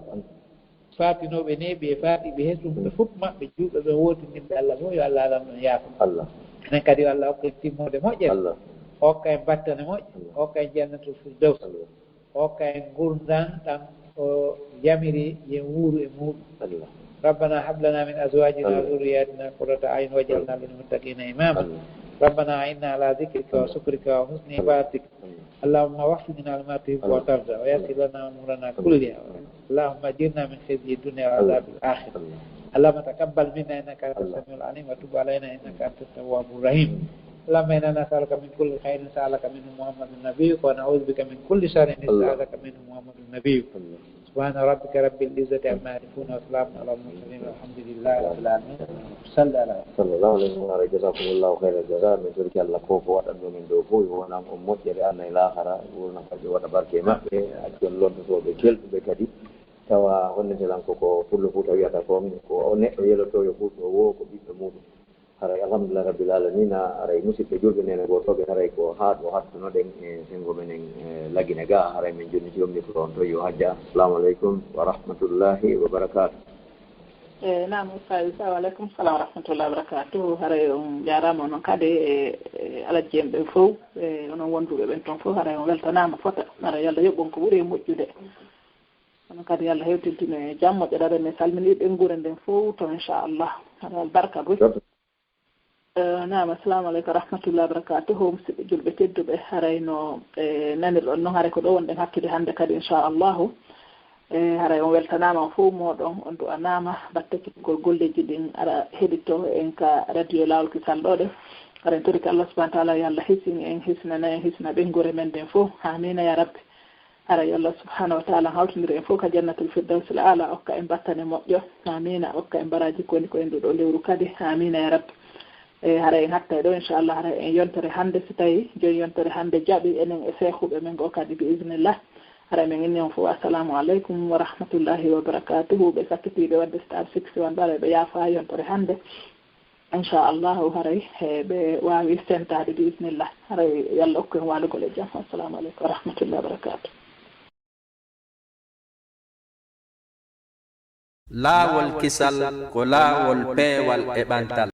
Faatinooɓe neeɓi e faatiiɓe hesum, ɓe fof maɓɓe juulɓe ɓe wootindinɓe Allah fof, yo Allah alan ɗon yaafo. Allah. Enen kadi yo Allah hokku en timmoode moƴƴere. Allah. Hokka en battane moƴƴe. Allah. Hokka en jannatul firdaws. Allah. Hokka en ngurndan ɗan o yamiri yen wuuru e muuɗum. Allah. ربنا هب لنا من أزواجنا آمين. وذرياتنا قرة أعين واجعلنا للمتقين إماما. آمين. ربنا أعنا على ذكرك وشكرك وحسن عبادتك. اللهم وفقنا لما تحب وترضى ويسر لنا أمورنا كلها. اللهم أجرنا من خزي الدنيا وعذاب الآخرة. اللهم تقبل منا إنك أنت السميع العليم وتب علينا إنك أنت التواب الرحيم. اللهم إنا نسألك من كل خير سألك منه محمد نبيك ونعوذ بك من كل شر استعاذك منه محمد نبيك. سبحان ربك رب العزة عما يصفون وسلام على المرسلين والحمد لله رب العالمين. صلى الله عليه وسلم. Sallallahu alaihi wa sallam. Jazakumullahu khairal jaza. Min torike Allah ko ko waɗanno min ɗo fof, yo wonan on moƴƴere aduna e laakara, wurna fayde waɗa barke e maɓɓe, accon lontotooɓe kelɗuɓe kadi. Tawa honnete lan ko, ko Pullo Fuuta wiyata kon, ko o neɗɗo yelotoo yo Fuuta o woo ko ɓiɗɗo muuɗum. Haray alhamdulillah rabbil alamina, haray musidɓe julɓe neene gootooɓe, haray ko haa ɗo hattunoɗen e senngo men en, e Lagine ga, haray min jonniti on micro on to yo hajja. Assalamu aleykum wa rahmatullahi wa barakatuh. E, naam, Ustaaz, wa aleykum salaam wa rahmatullahi wa barakatuh. Haray on jaaraama onon kadi e, e alajji en ɓen fow, e onon wonduɓe ɓen ton fow, haray on weltanaama fota. Haray yo Allah yoɓ on ko ɓuri e moƴƴude. Onon kadi yo Allah hewtintine jam moƴƴere. Haray min salminii ɓeynguure nden fow to, inchallah. Haray albarka buy. Eh, naam, assalamu aleykum wa rahmatullahi wa barakatuhu. Musidɓe julɓe tedduɓe, haray no, eh, nanirɗon non, haray ko ɗo wonɗen hattude hannde kadi, inchallahu. Eh, haray on weltanaama, on fow mooɗon, on du'anaama, batte keɓgol golleeji ɗin ara heɗito en ka radio Laawol Kisal ɗo ɗe. Haray en torike Allah subhanahu wa taala, yo Allah hisin en, hisinana en, hisina ɓeynguure men nden fow. Amiina ya rabbi. Haray yo Allah subhanahu wa taala hawtindire en fow ka jannatul firdawsil aala, okka en battane moƴƴo. Amiina. Okka en baraaji ko woni ko en ɗo lewru kadi. Amiina ya rabbi. E, haray en hattay ɗo, inchallah, haray en yontere hannde, si tawi joni yontere hannde jaaɓi enen e seehuɓe men goo kadi, bi iznillah. Haray men inni on fow, assalamu aleykum wa rahmatullahi wa barakatuhu. Ɓe sakkitiiɓe wadde star six wan, ɓe haray ɓe yaafa yontere hannde. Inchallahu, haray, e, ɓe waawi sentaade, bi iznillah. Haray yo Allah okku en waalugol e jam. Assalamu aleykum wa rahmatullahi wa barakatuh. Laawol kisal ko laawol peewal e ɓantal.